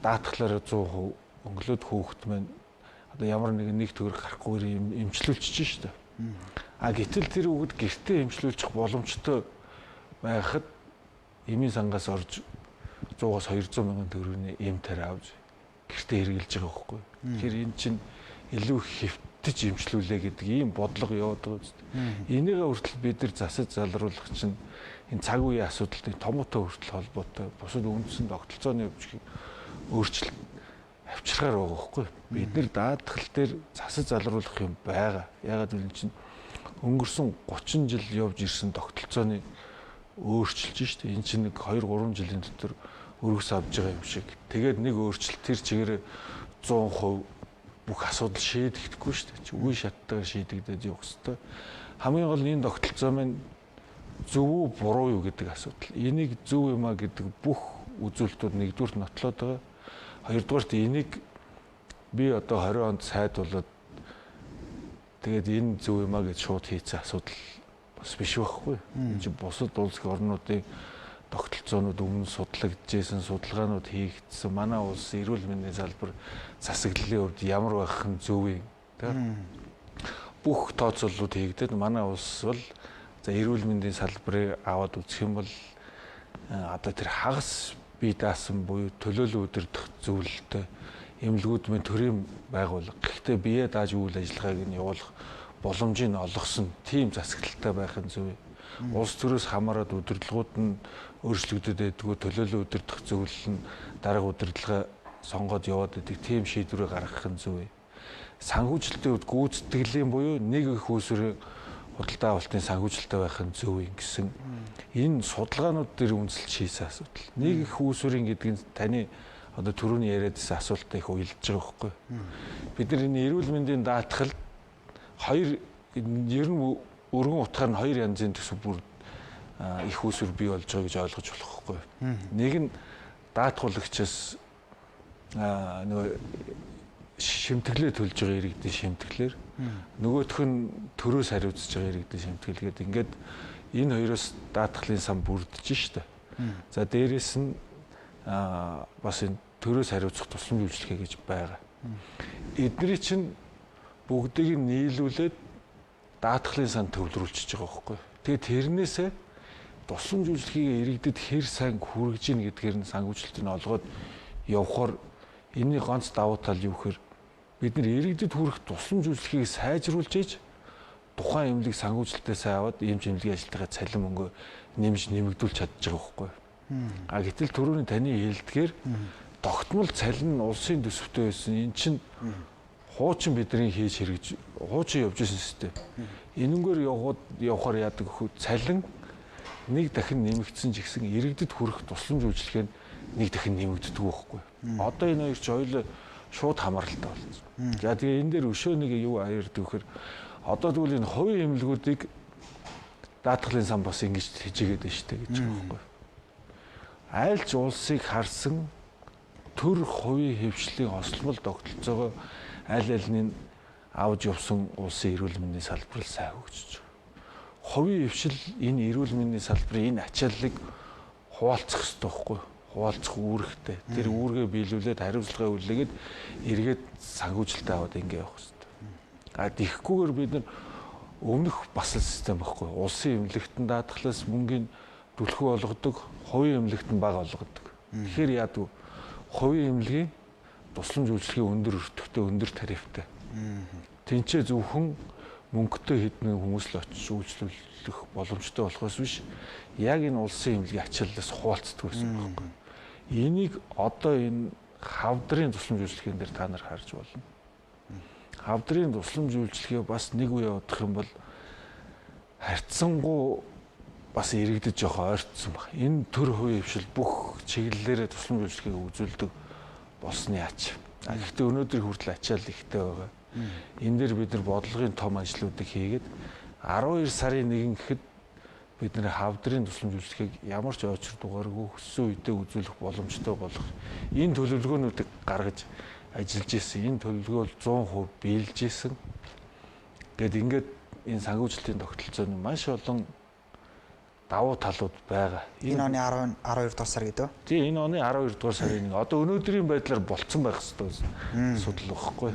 даатгалаараа 100% өнгөлөөд хүүхэд маань одоо ямар нэгэн нэг төгрөг гарахгүйгээр эмчлүүлчихэж шүү дээ. А гэтэл тэр хүүхэд гэртээ эмчлүүлчих боломжтой байхад эмийн сангаас орж 100-аас 200 мянган төгрөгийн эм тариа авч гэртээ хэрглэж байгаа байхгүй. Тэгэхээр энэ чинь илүү хэвтэж эмчлүүлээ гэдэг ийм бодлого яваад байгаа үст. Энийгээ хүртэл бид нар засаж залруулах чинь энэ цаг үеийн асуудалтай томоотой хүртэл холбоотой бусад үндсэн тогтолцооны өвчгийг өөрчлөлт авчиргаар байгаа байхгүй. Бид нэр даатгал дээр засаж залруулах юм байгаа. Ягаад гэвэл энэ чинь өнгөрсөн 30 жил явж ирсэн тогтолцооны өөрчилж шүү дээ. Энэ чинь нэг 2 3 жилийн дотор өргөс авж байгаа юм шиг. Тэгээд нэг өөрчлөлт тэр чигээр 100% бүх асуудал шийдэгдэхгүй шүү дээ. Үе шаттайгаар шийдэгдээд явах хэвээр. Хамгийн гол нь энэ тогтолцоо маань зөв үү буруу юу гэдэг асуудал. Энийг зөв юм а гэдэг бүх үзүүлэлтүүд нэгдүгüрт нотлоод байгаа. Хоёрдугаарт энийг би одоо 20 онд сайд болоод тэгээд энэ зөв юм а гэж шууд хийцэн асуудал бас биш байхгүй. Энэ чинь бусад улс орнуудын тогтолцоонууд өмнө судлагдчихсэн, судалгаанууд хийгдсэн. Манай улс эрүүл мэндийн салбар засаглалын хувьд ямар байх нь зөв юм тэ? Бүх тооцооллууд хийгдээд манай улс бол за эрүүл мэндийн салбарыг аваад үзэх юм бол одоо тэр хагас бие даасан буюу төлөөлөн удирдах зөвлөлтөй эмнэлгүүд мэн төрийн байгууллага. Гэхдээ бие дааж үйл ажиллагааг нь явуулах боломжийг олгосон тийм засаглалтай байх нь зөв. Улс төрөөс хамаарат удирдлагууд нь өөрчлөгдөд байдгүй, төлөөлөн удирдах зөвлөл нь дарга удирдлага сонгоод яваад байдаг тийм шийдвэрээ гаргах нь зөв. Санхүүжилтийн хувьд гүйцэтгэлийн буюу нэг их үүсвэрийн худалдаа авалтын санхүүжилттэй байх нь зөв юм гэсэн энэ судалгаанууд дээр үндэслэж хийсэн асуудал. Нэг их үүсвэрийн гэдэг нь таны одоо түрүүний яриад байсан асуулттай их уялдж байгаа байхгүй. Бид нар энэ эрүүл мэндийн даатгалд хоёр ер нь өргөн утгаар нь хоёр янзын төсөв бүр их үүсвэр бий болж байгаа гэж ойлгож болох байхгүй. Нэг нь даатгуулагчаас нөгөө шимтгэлээ төлж байгаа иргэдийн шимтгэлээр, нөгөөх нь төрөөс хариуцж байгаа иргэдийн шимтгэл гэдэг. Ингээд энэ хоёроос даатгалын сан бүрдэж штэ. За дээрэс нь бас энэ төрөөс хариуцах тусламж үйлчилгээ гэж байгаа. Эдний чинь бүгдийг нь нийлүүлээд даатгалын сан төвлөрүүлчихэж байгаа байхгүй. Тэгээд тэрнээсээ тусламж үйлчилгээг иргэдэд хэр сайн хүргэж ийн гэдгээр нь санхүүжилтийг олгоод явхаар энэний ганц давуу тал юу гэхээр бид нар иргэдэд хүрэх тусламж үйлчилгээг сайжруулж иж тухайн эмнэлэг санхүүжилтээ сайн аваад эмч эмнэлгийн ажилтнаа цалин мөнгө нэмж нэмэгдүүлж чадж байгаа байхгүй. А гэтэл түрүүний таны хэлдгээр тогтмол цалин нь улсын төсөвтэй байсан. Эн чинь хуучин бидний хийж хэрэгж хуучин явж исэн систем. Энэнгээр явахаар яадаг хөө цалин нэг дахин нэмэгдсэн ч гэсэн иргэдэд хүрэх тусламж үйлчилгээ нь нэг дахин нэмэгддэг байхгүй. Одоо энэ хоёр ч хоёул шууд хамааралтай болсон. За тэгээ энэ дээр өшөө нэг юу аярдаг вэхээр одоо тэгвэл энэ хувийн эмнэлгүүдийг даатгалын сан бас ингэж хижээгээд байна шүү дээ гэж байгаа байхгүй. Айлч улсыг харсан төр хувийн хэвшлийн хосломол тогтолцоогоо аль альнийг авч явсан улсын эрүүл мэндийн салбар л сайн хөгжиж байгаа. Хувийн хэвшил энэ эрүүл мэндийн салбарын энэ ачааллыг хуваалцах ёстой байхгүй. Хуваалцах үүрэгтэй. Тэр үүргээ биелүүлээд хариуцлагаа хүлээгээд эргээд санхүүжилтээ аваад ингэ явах ёстой. А тэгэхгүйгээр бид нар өмнөх бас л систем байхгүй. Улсын эмнэлэгтэн даатгалаас мөнгөний түлхүү олгодог, хувийн эмнэлэгт нь бага олгодог. Тэгэхээр яадаг вэ? Хувийн эмнэлгийн тусламж үйлчилгээ өндөр өртөгтэй, өндөр тарифтай. Тинчээ зөвхөн мөнгөтэй хэдэн хүмүүс л очиж үйлчлүүлэх боломжтой болохоос биш яг энэ улсын эмнэлгийн ачааллаас хуваалцдаг байсан байхгүй. Энийг одоо энэ хавдрын тусламж үйлчилгээн дээр та нар харж болно. Хавдрын тусламж үйлчилгээ бас нэг үе явах юм бол харьцангуй бас иргэдэд жоохон ойртсон баг. Энэ төр хувийн хвшил бүх чиглэлээрээ тусламж үйлчилгээг үзүүлдэг болсны ач. Гэхдээ өнөөдөр хүртэл ачаал ихтэй байгаа. Энэ дээр бид нар бодлогын том ажлуудыг хийгээд 12 сарын 1 гэхэд бид нэр хавдрын тусламж үйлчилгээг ямар ч очир дугааргүй хөссөн үедээ үзүүлэх боломжтой болох энэ төлөвлөгөөнүүдийг гаргаж ажиллаж исэн. Энэ төлөвлөгөө бол 100% биелж исэн. Тэгэд ингээд энэ санхүүжилтийн тогтолцооны маш олон давуу талууд байгаа. Энэ оны 10 12 дугаар сар гэдэг үү? Тийм, энэ оны 12 дугаар сарын 1. Одоо өнөөдрийн байдлаар болцсон байх ёстой асуудал байхгүй.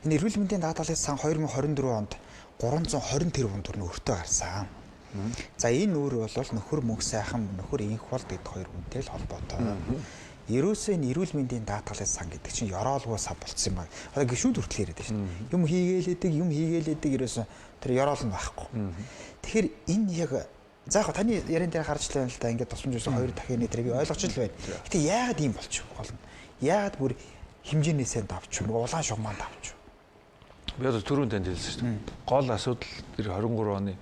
Энэ эрүүл мэндийн даатгалын сан 2024 онд 320 тэрбум төгрөг өртөө гарсан. За энэ үр бол нөхөр мөнх сайхан, нөхөр инх болд гэдэг хоёр хүнтэй л холбоотой. Ерөөсөө энэ эрүүл мэндийн даатгалын сан гэдэг чинь ёроолгүй сав болцсон юм байна. Одоо гişүүд хүртэл яриад байна шүү дээ. Юм хийгээлэдэг, юм хийгээлэдэг ерөөсөө тэр ёроол нь байхгүй. Тэгэхээр энэ яг за яг таны яриан дээр гарч л байна л да. Ингээд тусламж юусэн хоёр дахин нэ би ойлгож л байна. Гэтэ яагаад ийм болчих гол нь? Яагаад бүр хэмжээнээсээ давч, нөгөө улаан шугамаа давч? Би одоо түрүүн танд хэлсэн шүү дээ. Гол асуудал тэр 23 оны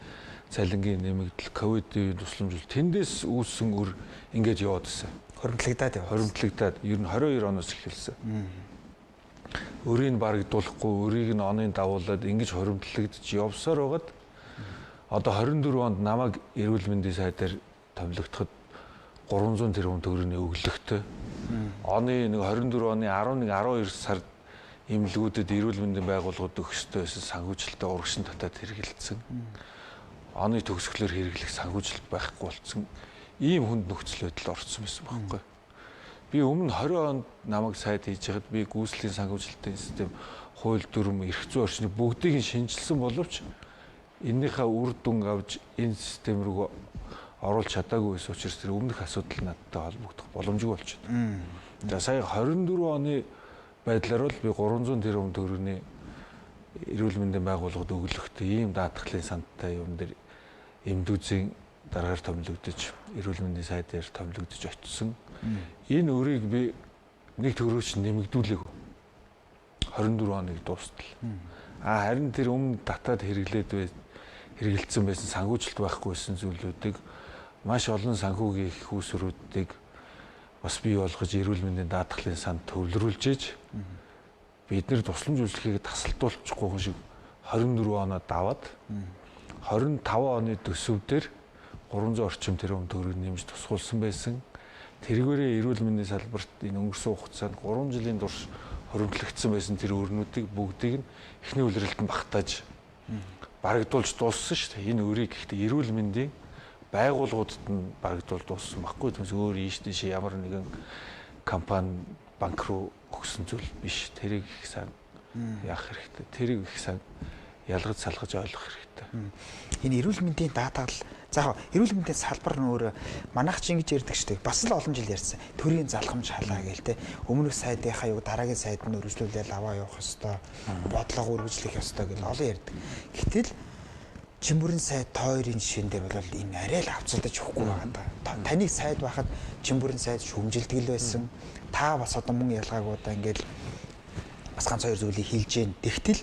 цалингийн нэмэгдэл, ковидын тусламж тэндээс үүссэн үр ингээд яваад ирсэн. Хоримтлагдаад яваа. Хоримтлагдаад ер нь 22 оноос эхэлсэн. Өрийг нь барагдуулахгүй, өрийг нь онын дагуулад ингэж хоримтлагдж явсаар байгаад одоо 24 онд намайг эрүүл мэндийн сайдаар томилогдоход 300 тэрбум төгрөгийн өглөгтэй. Оны нэг 24 оны 11 12 сард эмнэлгүүдэд эрүүл мэндийн байгууллагууд өгөх ёстой байсан санхүүжилтээ урагшин татаад хэрэгэлсэн. Оны төгсгөлөөр хэрэглэх санхүүжилт байхгүй болсон. Ийм хүнд нөхцөл байдал орсон байсан байхгүй. Би өмнө 20 онд намайг сайд хийж байхад би гүйцэтгэлийн санхүүжилтийн систем, хууль дүрм, эрх зүйн орчныг бүгдийг нь шинжилсэн боловч энэнийхээ үр дүн авч энэ систем рүү оруулж чадаагүй байсан учраас тэр өмнөх асуудал надтай холбогдох боломжгүй болчиход. За сая 24 оны байдлаар бол би 300 тэрбум төгрөгийн эрүүл мэндийн байгууллагад өглөгтэй ийм даатгалын сандтай юм дээр эмдүүзийн дараагаар томилогдож, эрүүл мэндийн сайдаар томилогдож очсон. Энэ өрийг би нэг төгрөгч нэмэгдүүлээгүй. 24 оныг дуустал. А харин тэр өмнө татаад хэрэглээд хэрэгэлдсэн байсан санхүүжилт байхгүй байсан зүйлүүдийг маш олон санхүүгийн их үүсвэрүүдийг бас бий болгож эрүүл мэндийн даатгалын санд төвлөрүүлж иж бид нэр тусламж үйлчлэгийг тасалдуулчихгүй хүн шиг 24 оноо даваад 25 оны төсөв дээр 300 орчим тэрбум төгрөг нэмж тусгуулсан байсан. Тэргээрээ эрүүл мэндийн салбарт энэ өнгөрсөн хугацаанд 3 жилийн турш хоримтлагдсан байсан тэр өрнүүдийг бүгдийг нь эхний улиралд нь багтааж барагдуулж дууссан шүү дээ. Энэ өрийг гэхдээ эрүүл мэндийн байгууллагуудад нь барагдуул дууссан байхгүй. Түүнээс өөр ийш тийш ямар нэгэн компани банк руу өгсөн зүйл биш. Тэрийг их сайн яах хэрэгтэй. Тэрийг их сайн ялгаж салгаж ойлгох хэрэгтэй. Энэ эрүүл мэндийн даатгал за яг эрүүл мэндийн салбар нь өөрөө манайх ч ингэж ярьдаг шүү дээ. Бас л олон жил ярьсан. Төрийн залхамж халаа гээл те. Өмнөх сайдынхаа юу дараагийн сайд нь өргөжлүүлээл аваа явах ёстой. Бодлого өргөжлөх ёстой гэл олон ярьдаг. Гэтэл Чимбүрэн сайд тойрын жишээн дээр бол энэ арай л авцалдаж өгөхгүй байгаа даа. Таныг сайд байхад Чимбүрэн сайд шүүмжилдэг л байсан. Та бас одоо мөн ялгаагүй одоо ингээл бас ганц хоёр зүйлийг хэлж гэн. Тэгтэл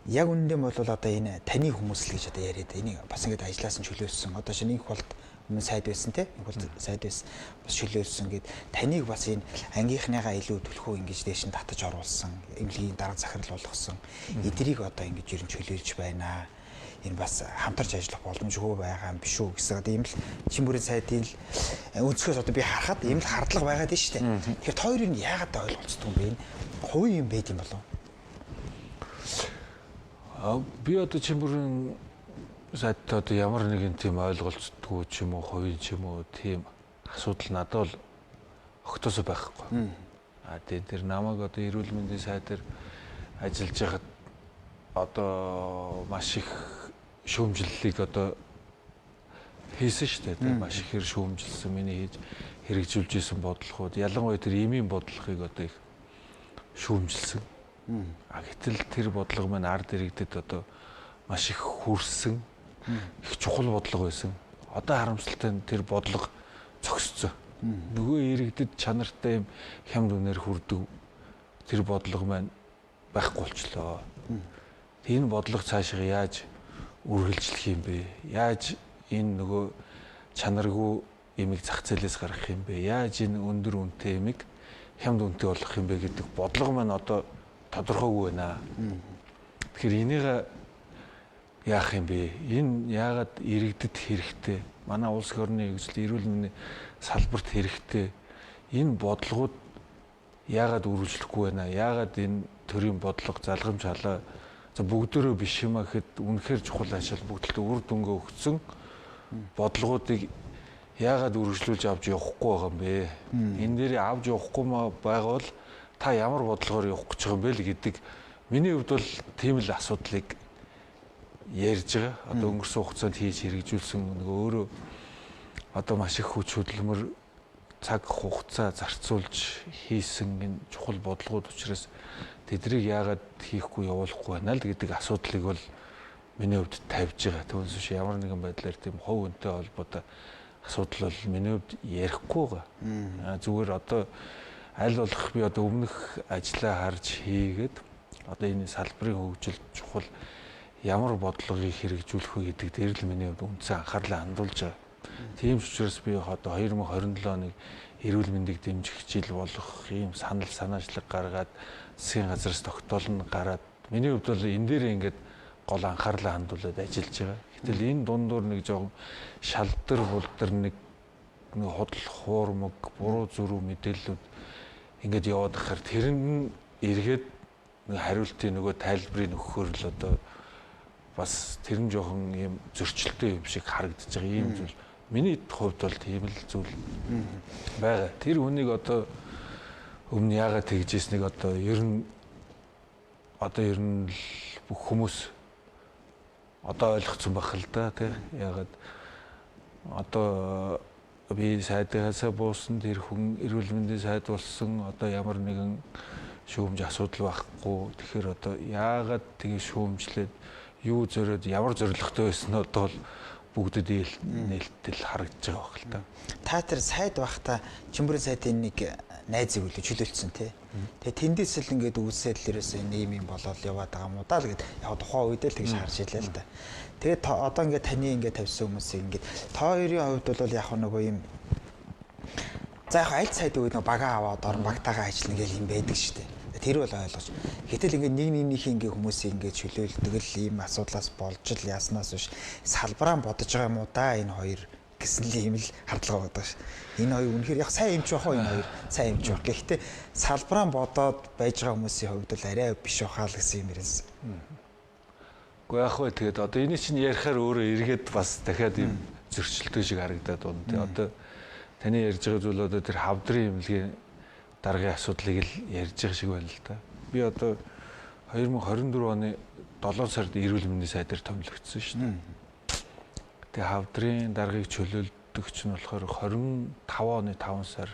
яг үнэндээ бол одоо энэ таны хүмүүс л гэж одоо яриад энийг бас ингээд ажилласан чөлөөлсөн. Одоо шинэ инх болд өмнө сайд байсан те. Инх болд сайд байсан. Бас чөлөөлсөн гэд таныг бас энэ ангийнхныгаа илүү түлхүү ингэж дээш нь татаж оруулсан. Эмнэлгийн дарга захирал болгосон. Эдрийг одоо ингэж ер нь чөлөөлж байна. Энэ бас хамтарч ажиллах боломжгүй байгаа юм биш үү гэсэн одоо ийм л Чимбүрэн сайдын л өнцгөөс одоо би харахад ийм л хардлага байгаад байна шүү дээ. Тэгэхээр та хоёрыг яагаад ойлголцдог юм бэ? Энэ хувийн юм байд юм болов? Би одоо Чимбүрэн сайдтай одоо ямар нэгэн тийм ойлголцдоггүй ч юм уу, хувийн ч юм уу тийм асуудал надад бол огтосоо байхгүй. А тэгээ тэр намайг одоо эрүүл мэндийн сайдаар ажиллаж байхад одоо маш их шүүмжлэлийг одоо хийсэн шүү дээ. Маш ихээр шүүмжилсэн, миний хийж хэрэгжүүлж исэн бодлогууд, ялангуяа тэр эмийн бодлогыг одоо их шүүмжилсэн. А гэтэл тэр бодлого маань ард иргэдэд одоо маш их хүрсэн, их чухал бодлого байсан. Одоо харамсалтай нь тэр бодлого зогсцоо. Нөгөө иргэдэд чанартай юм хямд үнээр хүрдэг тэр бодлого маань байхгүй болчлоо. Энэ бодлого цаашаа яаж үргэлжлэх юм бэ? Яаж энэ нөгөө чанаргүй эмийг зах зээлээс гаргах юм бэ? Яаж энэ өндөр үнэтэй эмийг хямд үнэтэй болгох юм бэ гэдэг бодлого маань одоо тодорхойгүй байна. Тэгэхээр энийг яах юм бэ? Энэ яагаад иргэдэд хэрэгтэй? Манай улс орны хөгжил, эрүүл мэндийн салбарт хэрэгтэй. Энэ бодлогууд яагаад үргэлжлэхгүй байна? Яагаад энэ төрийн бодлого залгамж халаа за бүгдөө биш юм а гэхэд үнэхээр чухал ачаал бүгдэлд үр дүнгээ өгсөн бодлогоодыг яагаад үргэлжлүүлж авч явахгүй байгаа юм бэ? Энэ дээр авч явахгүй байгаа бол та ямар бодлогоор явах гэж байгаа юм бэ л гэдэг миний хувьд бол тийм л асуудлыг ярьж байгаа. Одоо өнгөрсөн хугацаанд хийж хэрэгжүүлсэн нөгөө өөрөө одоо маш их хүч хөдөлмөр цаг хугацаа зарцуулж хийсэн энэ чухал бодлогууд учраас тэдрийг яагаад хийхгүй явуулахгүй байна л гэдэг асуудлыг бол миний хувьд тавьж байгаа. Түүнээс биш ямар нэгэн байдлаар тийм хувь хүнтэй холбоотой асуудал бол миний хувьд ярихгүй байгаа. Зүгээр одоо аль болох би одоо өмнөх ажлаа харж хийгээд одоо энэ салбарын хөгжилд чухал ямар бодлогыг хэрэгжүүлэх вэ гэдэг дээр л миний хувьд үндсэн анхаарлаа хандуулж байгаа. Тийм ч учраас би одоо 2027 оныг эрүүл мэндийг дэмжих жил болох ийм санал санаачлаг гаргаад засгийн газраас тогтоол нь гараад миний хувьд бол энэ дээр ингээд гол анхаарлаа хандуулад ажиллаж байгаа. Гэтэл энэ дундуур нэг жоохон шалдар булдар нэг худал хуурмаг буруу зүрүү мэдээллүүд ингээд яваад байхаар тэр нь эргээд нэг хариултын нөгөө тайлбарыг өгөхөөр л одоо бас тэр нь жоохон ийм зөрчилтэй юм шиг харагдаж байгаа ийм зүйл. Миний хувьд бол тийм л зүйл байгаа. Тэр хүнийг одоо өмнө яагаад тэгж ийснийг одоо ер нь л бүх хүмүүс одоо ойлгоцсон байх л да тий. Яагаад одоо би сайдынхаасаа буусан тэр хүн эрүүл мэндийн сайд болсон одоо ямар нэгэн шүүмж асуудал байхгүй. Тэгэхээр одоо яагаад тэгээ шүүмжлээд юу зориод ямар зорилготой байсан нь одоо бол бүгдэд нээлттэй харагдаж байгаа байх л та. Та тэр сайд байхдаа Чимбүрийн сайдын нэг найзыг үлээ чөлөөлсөн тий. Тэгээ тэндээс л ингээд үүсээд л ерөөсөө ийм юм болоод яваад байгаа юм уу даа л гэд яг тухайн үед л тэгж харж илээ л да. Тэгээд одоо ингээд таны ингээд тавьсан хүмүүсийг ингээд та хоёрын хувьд бол яг нөгөө юм за яг аль сайд үед нөгөө багаа аваад орон багтаагаа ажиллана гэл юм байдаг шүү дээ. Тэр бол ойлгож. Гэтэл ингээд нэг нэгнийхээ ингээд хүмүүсийг ингээд чөлөөлдөг л ийм асуудлаас болж л яаснаас биш салбараа бодож байгаа юм уу да энэ хоёр гэсэн л ийм л хардлага байдаг ш. Энэ хоёр үнэхээр яг сайн юмч байх уу энэ хоёр сайн юмч байх. Гэхдээ салбараа бодоод байж байгаа хүмүүсийн хувьд бол арай биш байхаа л гэсэн юм яриасан. Гэхдээ яг хөө тэгээд одоо энийг чинь ярихаар өөрөө эргээд бас дахиад ийм зөрчилтэй шиг харагдаад байна. Тэгээд одоо таны ярьж байгаа зүйл одоо тэр хавдрын эмнэлгийн даргын асуудлыг л ярьж байгаа шиг байна л да. Би одоо 2024 оны 7 сард эрүүл мэндийн сайдаар томилогдсон шүү дээ. Тэгээ хавдрын даргыг чөлөөлдөгч нь болохоор 25 оны 5 сар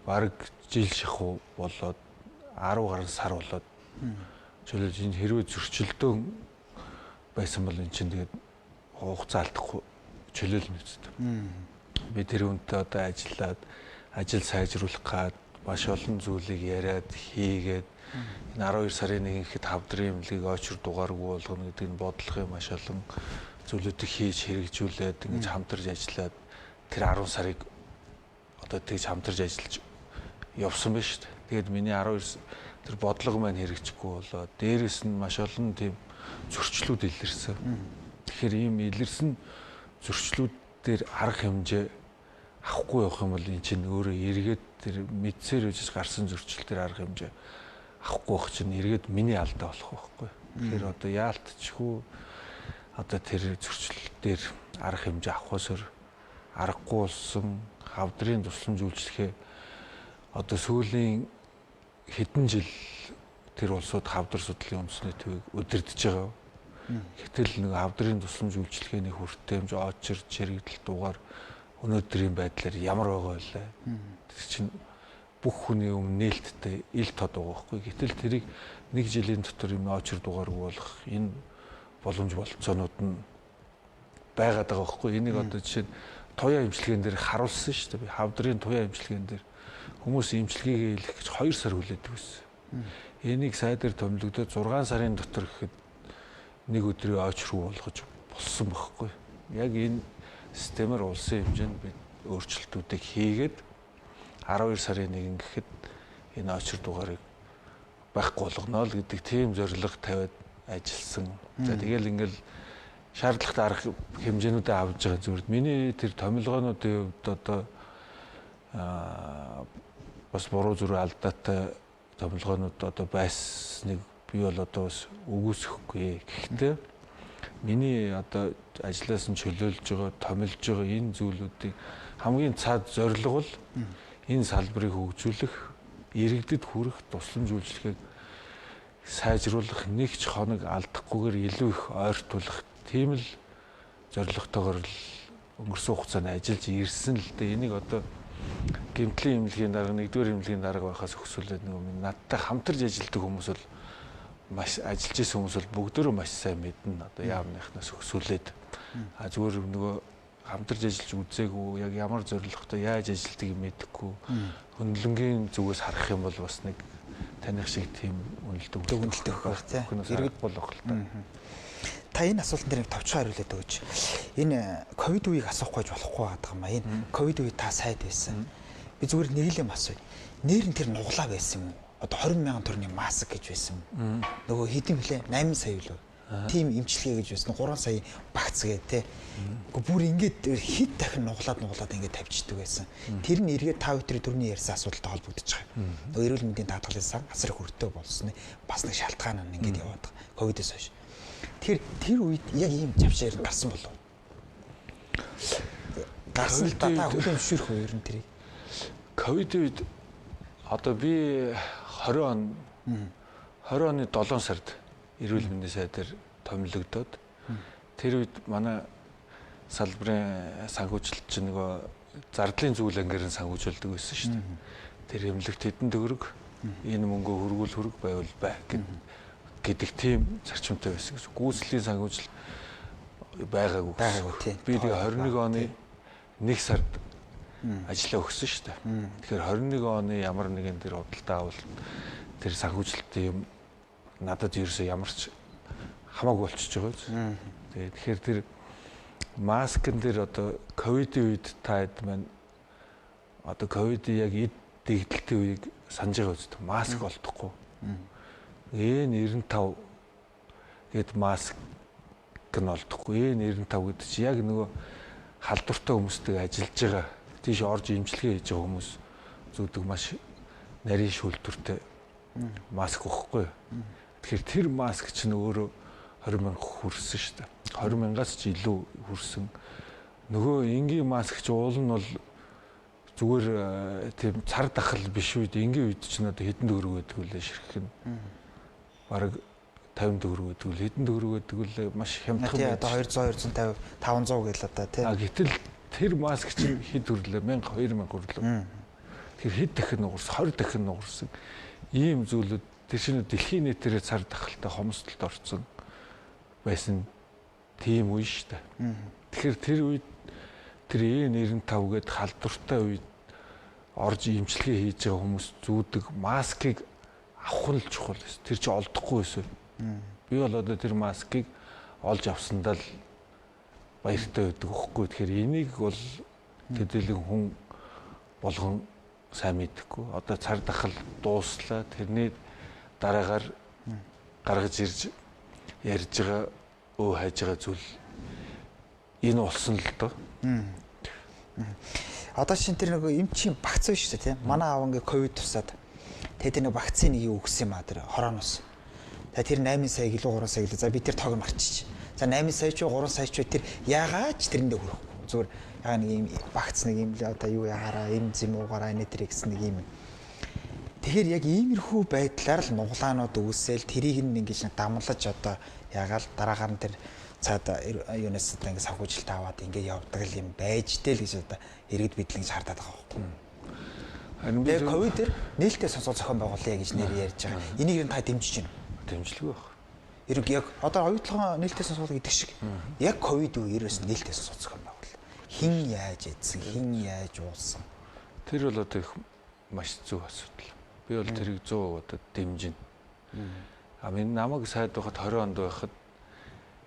бараг жил шахуу болоод 10 гаруй сар болоод чөлөөлж энэ хэрвээ зөрчилдөөн байсан бол эн чинь тэгээд хугацаа алдахгүй чөлөөлнө үстэ. Би тэр хүнтэй одоо ажиллаад ажил сайжруулах гад маш олон зүйлийг яриад хийгээд энэ 12 сарын 1-нд хавдрын эмнэлгийг очир дугааргүй болгоно гэдэг нь бодлогын маш олон зүйлүүдийг хийж хэрэгжүүлээд ингэж хамтарч ажиллаад тэр 10 сарыг одоо тэгж хамтарч ажиллаж явсан байна шүү дээ. Тэгээд миний 12 тэр бодлого маань хэрэгжихгүй болоо дээрэс нь маш олон тийм зөрчлүүд илэрсэн. Тэгэхээр ийм илэрсэн зөрчлүүд дээр арга хэмжээ авахгүй явах юм бол эн чинь өөрөө эргээд тэр мэдсээр үжиж гарсан зөрчил дээр арга хэмжээ авахгүй байх чинь эргээд миний алдаа болох байхгүй. Тэгэхээр одоо яалтчгүй одоо тэр зөрчил дээр арга хэмжээ авахсаар аргагүй болсон хавдрын тусламж үйлчлэхээ одоо сүүлийн хэдэн жил тэр улсууд хавдар судлалын үндэсний төвийг удирдах байгаа. Гэтэл нэг хавдрын тусламж үйлчилгээний хүртээмж, очир, чирэгдэл дугаар өнөөдрийн байдлаар ямар байгаа вэ? Тэр чинь бүх хүний өмнө нээлттэй ил тод байгаа байхгүй. Гэтэл тэрийг нэг жилийн дотор юм очир дугааргүй болох энэ боломж болцоонууд нь байгаад байгаа байхгүй. Энийг одоо жишээ нь туяа эмчилгээн дээр харуулсан шүү дээ. Би хавдрын туяа эмчилгээн дээр хүмүүс эмчилгээгээ хийх гэж 2 сар хүлээдэг байсан. Энийг сайдэр томилогдоод 6 сарын дотор гэхэд нэг өдрийн очруу болгож болсон байхгүй. Яг энэ системээр улсын хэмжээнд бид өөрчлөлтүүдийг хийгээд 12 сарын 1 гэхэд энэ очир дугаарыг байхгүй болгоно л гэдэг тийм зорилго тавиад ажилласан. За тэгэл ингээл шаардлагатай арга хэмжээнүүдээ авч байгаа зүгээр. Миний тэр томилгоонуудын хувьд одоо бас буруу зүрх алдаатай томилгоонууд одоо байсныг би бол одоо бас үгүйсэхгүй. Гэхдээ миний одоо ажлаас нь чөлөөлж байгаа, томилж байгаа энэ зүйлүүдийн хамгийн цаад зорилго бол энэ салбарыг хөгжүүлэх, иргэдэд хүрэх тусламж үйлчилгээг сайжруулах, нэг ч хоног алдахгүйгээр илүү их ойртуулах тийм л зорилготойгоор л өнгөрсөн хугацаанд ажиллаж ирсэн л дээ. Энийг одоо гэмтлийн эмнэлгийн дарга, нэгдүгээр эмнэлгийн дарга байхаас өксүүлээд нөгөө надтай хамтарч ажилладаг хүмүүс бол маш ажиллаж исэн хүмүүс бол бүгдөө маш сайн мэднэ. Одоо яамныхнаас өксүүлээд а зүгээр нөгөө хамтарч ажиллаж үзээгүй, яг ямар зорилготой яаж ажилладгийг мэдэхгүй хөндлөнгийн зүгээс харах юм бол бас нэг таних шиг тийм үнэлдэг үнэлдэг байх тийм. Иргэд болох л та. Та энэ асуултан дээр нэг товчхон хариулаад өгөөч. Энэ ковид үеийг асуухгүй байж болохгүй байгаа юм а. Энэ ковид үе та сайд байсан. Би зүгээр нэг л юм асууя. Нэр нь тэр нуглаа байсан юм уу? Одоо 20 мянган төгрөгийн маск гэж байсан юм. Нөгөө хэдэн блэ? 8 сая билүү? Тийм эмчилгээ гэж байсан. 3 сая багц гээ те. Гэхдээ бүр ингээд хэд дахин нуглаад ингээд тавьчихдаг байсан. Тэр нь эргээд та бүхэн түрүүний ярьсан асуудалтай холбогдож байгаа юм. Нөгөө эрүүл мэндийн даатгалын сан асар их өртөө болсны бас нэг шалтгаан нь ингээд яваад байгаа. Ковидос хойш. Тэгэхээр тэр үед яг ийм чавшаар гарсан болов уу? Гарсан л да, та хүлээн зөвшөөрөх үү ер нь тэрийг? Ковид үед одоо би 20 он 20 оны 7 сард эрүүл мэндийн сайдаар томилогдоод тэр үед манай салбарын санхүүжилт чинь нөгөө зардлын зүйл ангаар нь санхүүжүүлдэг байсан шүү дээ. Тэр эмнэлэгт хэдэн төгрөг энэ мөнгөө хөргүүл хөрөг байвал бай гэдэг тийм зарчимтай байсан гэсэн. Гүйцэтгэлийн санхүүжилт байгаагүй. Би тэгээ 21 оны 1 сард ажиллаа өгсөн шүү дээ. Тэгэхээр 21 оны ямар нэгэн тэр худалдаа авалт тэр санхүүжилтийн юм надад ерөөсөө ямар ч хамаагүй болчихж байгаа юм. Тэгээ тэгэхээр тэр маскн дээр одоо ковидын үед та хэд маань одоо ковидын яг эд дэгдэлтийн үеийг санаж байгаа үст маск олдохгүй. N95 гэд маск нь олдохгүй. N95 гэдэг чи яг нөгөө халдвартай хүмүүстэй ажиллаж байгаа, тийш орж имчилгээ хийж байгаа хүмүүс зүүдэг маш нарийн шүүлтүртэй маск өгөхгүй. Тэгэхээр тэр маск чинь өөрөө 20 мянга хүрсэн шүү дээ. 20 мянгаас ч илүү хүрсэн. Нөгөө энгийн маск ч уул нь бол зүгээр тийм цар тахал биш үед энгийн үед чинь одоо хэдэн төгрөг байдаг үлээ ширхэг нь. Бараг 50 төгрөг байдаг үл хэдэн төгрөг байдаг үлээ маш хямдхан. Тий одоо 200 250 500 гэл одоо тий. А гэтэл тэр маск чинь хэд хүрлээ 1000 2000 хүрлээ. Тэр хэд дахин нугарсан 20 дахин нугарсан. Ийм зүйлүүд тэр шинэ дэлхийн нийтээрээ цар тахалтай хомсдолд орсон байсан тийм үе шүү дээ. Тэгэхээр тэр үед тэр N95 гээд халдвартай үед орж имчилгээ хийж байгаа хүмүүс зүүдэг маскыг авах нь л чухал байсан. Тэр чи олдохгүй байсан. Би бол одоо тэр маскыг олж авсандаа л баяртай байдаг хөхгүй. Тэгэхээр энийг бол төдийлөн хүн болгон сайн мэдэхгүй. Одоо цар тахал дууслаа. Тэрний дараагаар гаргаж ирж ярьж байгаа өө хайж байгаа зүйл энэ болсон л доо. Одоо шин тэр нөгөө эмчийн багц биш үү тийм. Манай аав ингээ ковид тусаад тэгээ тэр нэг вакцины юу өгсөн юм а тэр хорооноос. Тэгээ тэр 8 сая гэлүү 3 сая гэлүү. За би тэр тоог марчиж. За 8 сая ч 3 сая ч тэр яагаад ч тэрэндээ хүрэхгүй. Зүгээр яга нэг юм багц нэг юм л одоо юу яхаараа эм зэм уугаараа энэ тэр гэсэн нэг юм. Тэгэхээр яг иймэрхүү байдлаар л нуглаанууд үүсэл тэрийг нь ингэж дамлаж одоо ягаал дараагаар нь тэр цаад юунаас одоо ингэ санхүүжилт аваад ингэ явдаг л юм байж тэл гэж одоо иргэд бидл ингэж хардаад байгаа байхгүй. Харин би ковид дээр нээлттэй сонсгол зохион байгуулъя гэж нэр ярьж байгаа. Энийг ер нь та дэмжиж байна уу? Дэмжлэгүй байх. Эрг яг одоо оюутлогын нээлттэй сонсгол гэдэг шиг яг ковид үеэрээс нээлттэй сонсгол зохион байгуул. Хин яаж эдсэн, хин яаж уусан. Тэр бол одоо их маш зөв асуудал. Би бол тэрийг 100% одоо дэмжинэ. А минь намайг сайд байхад 20 онд байхад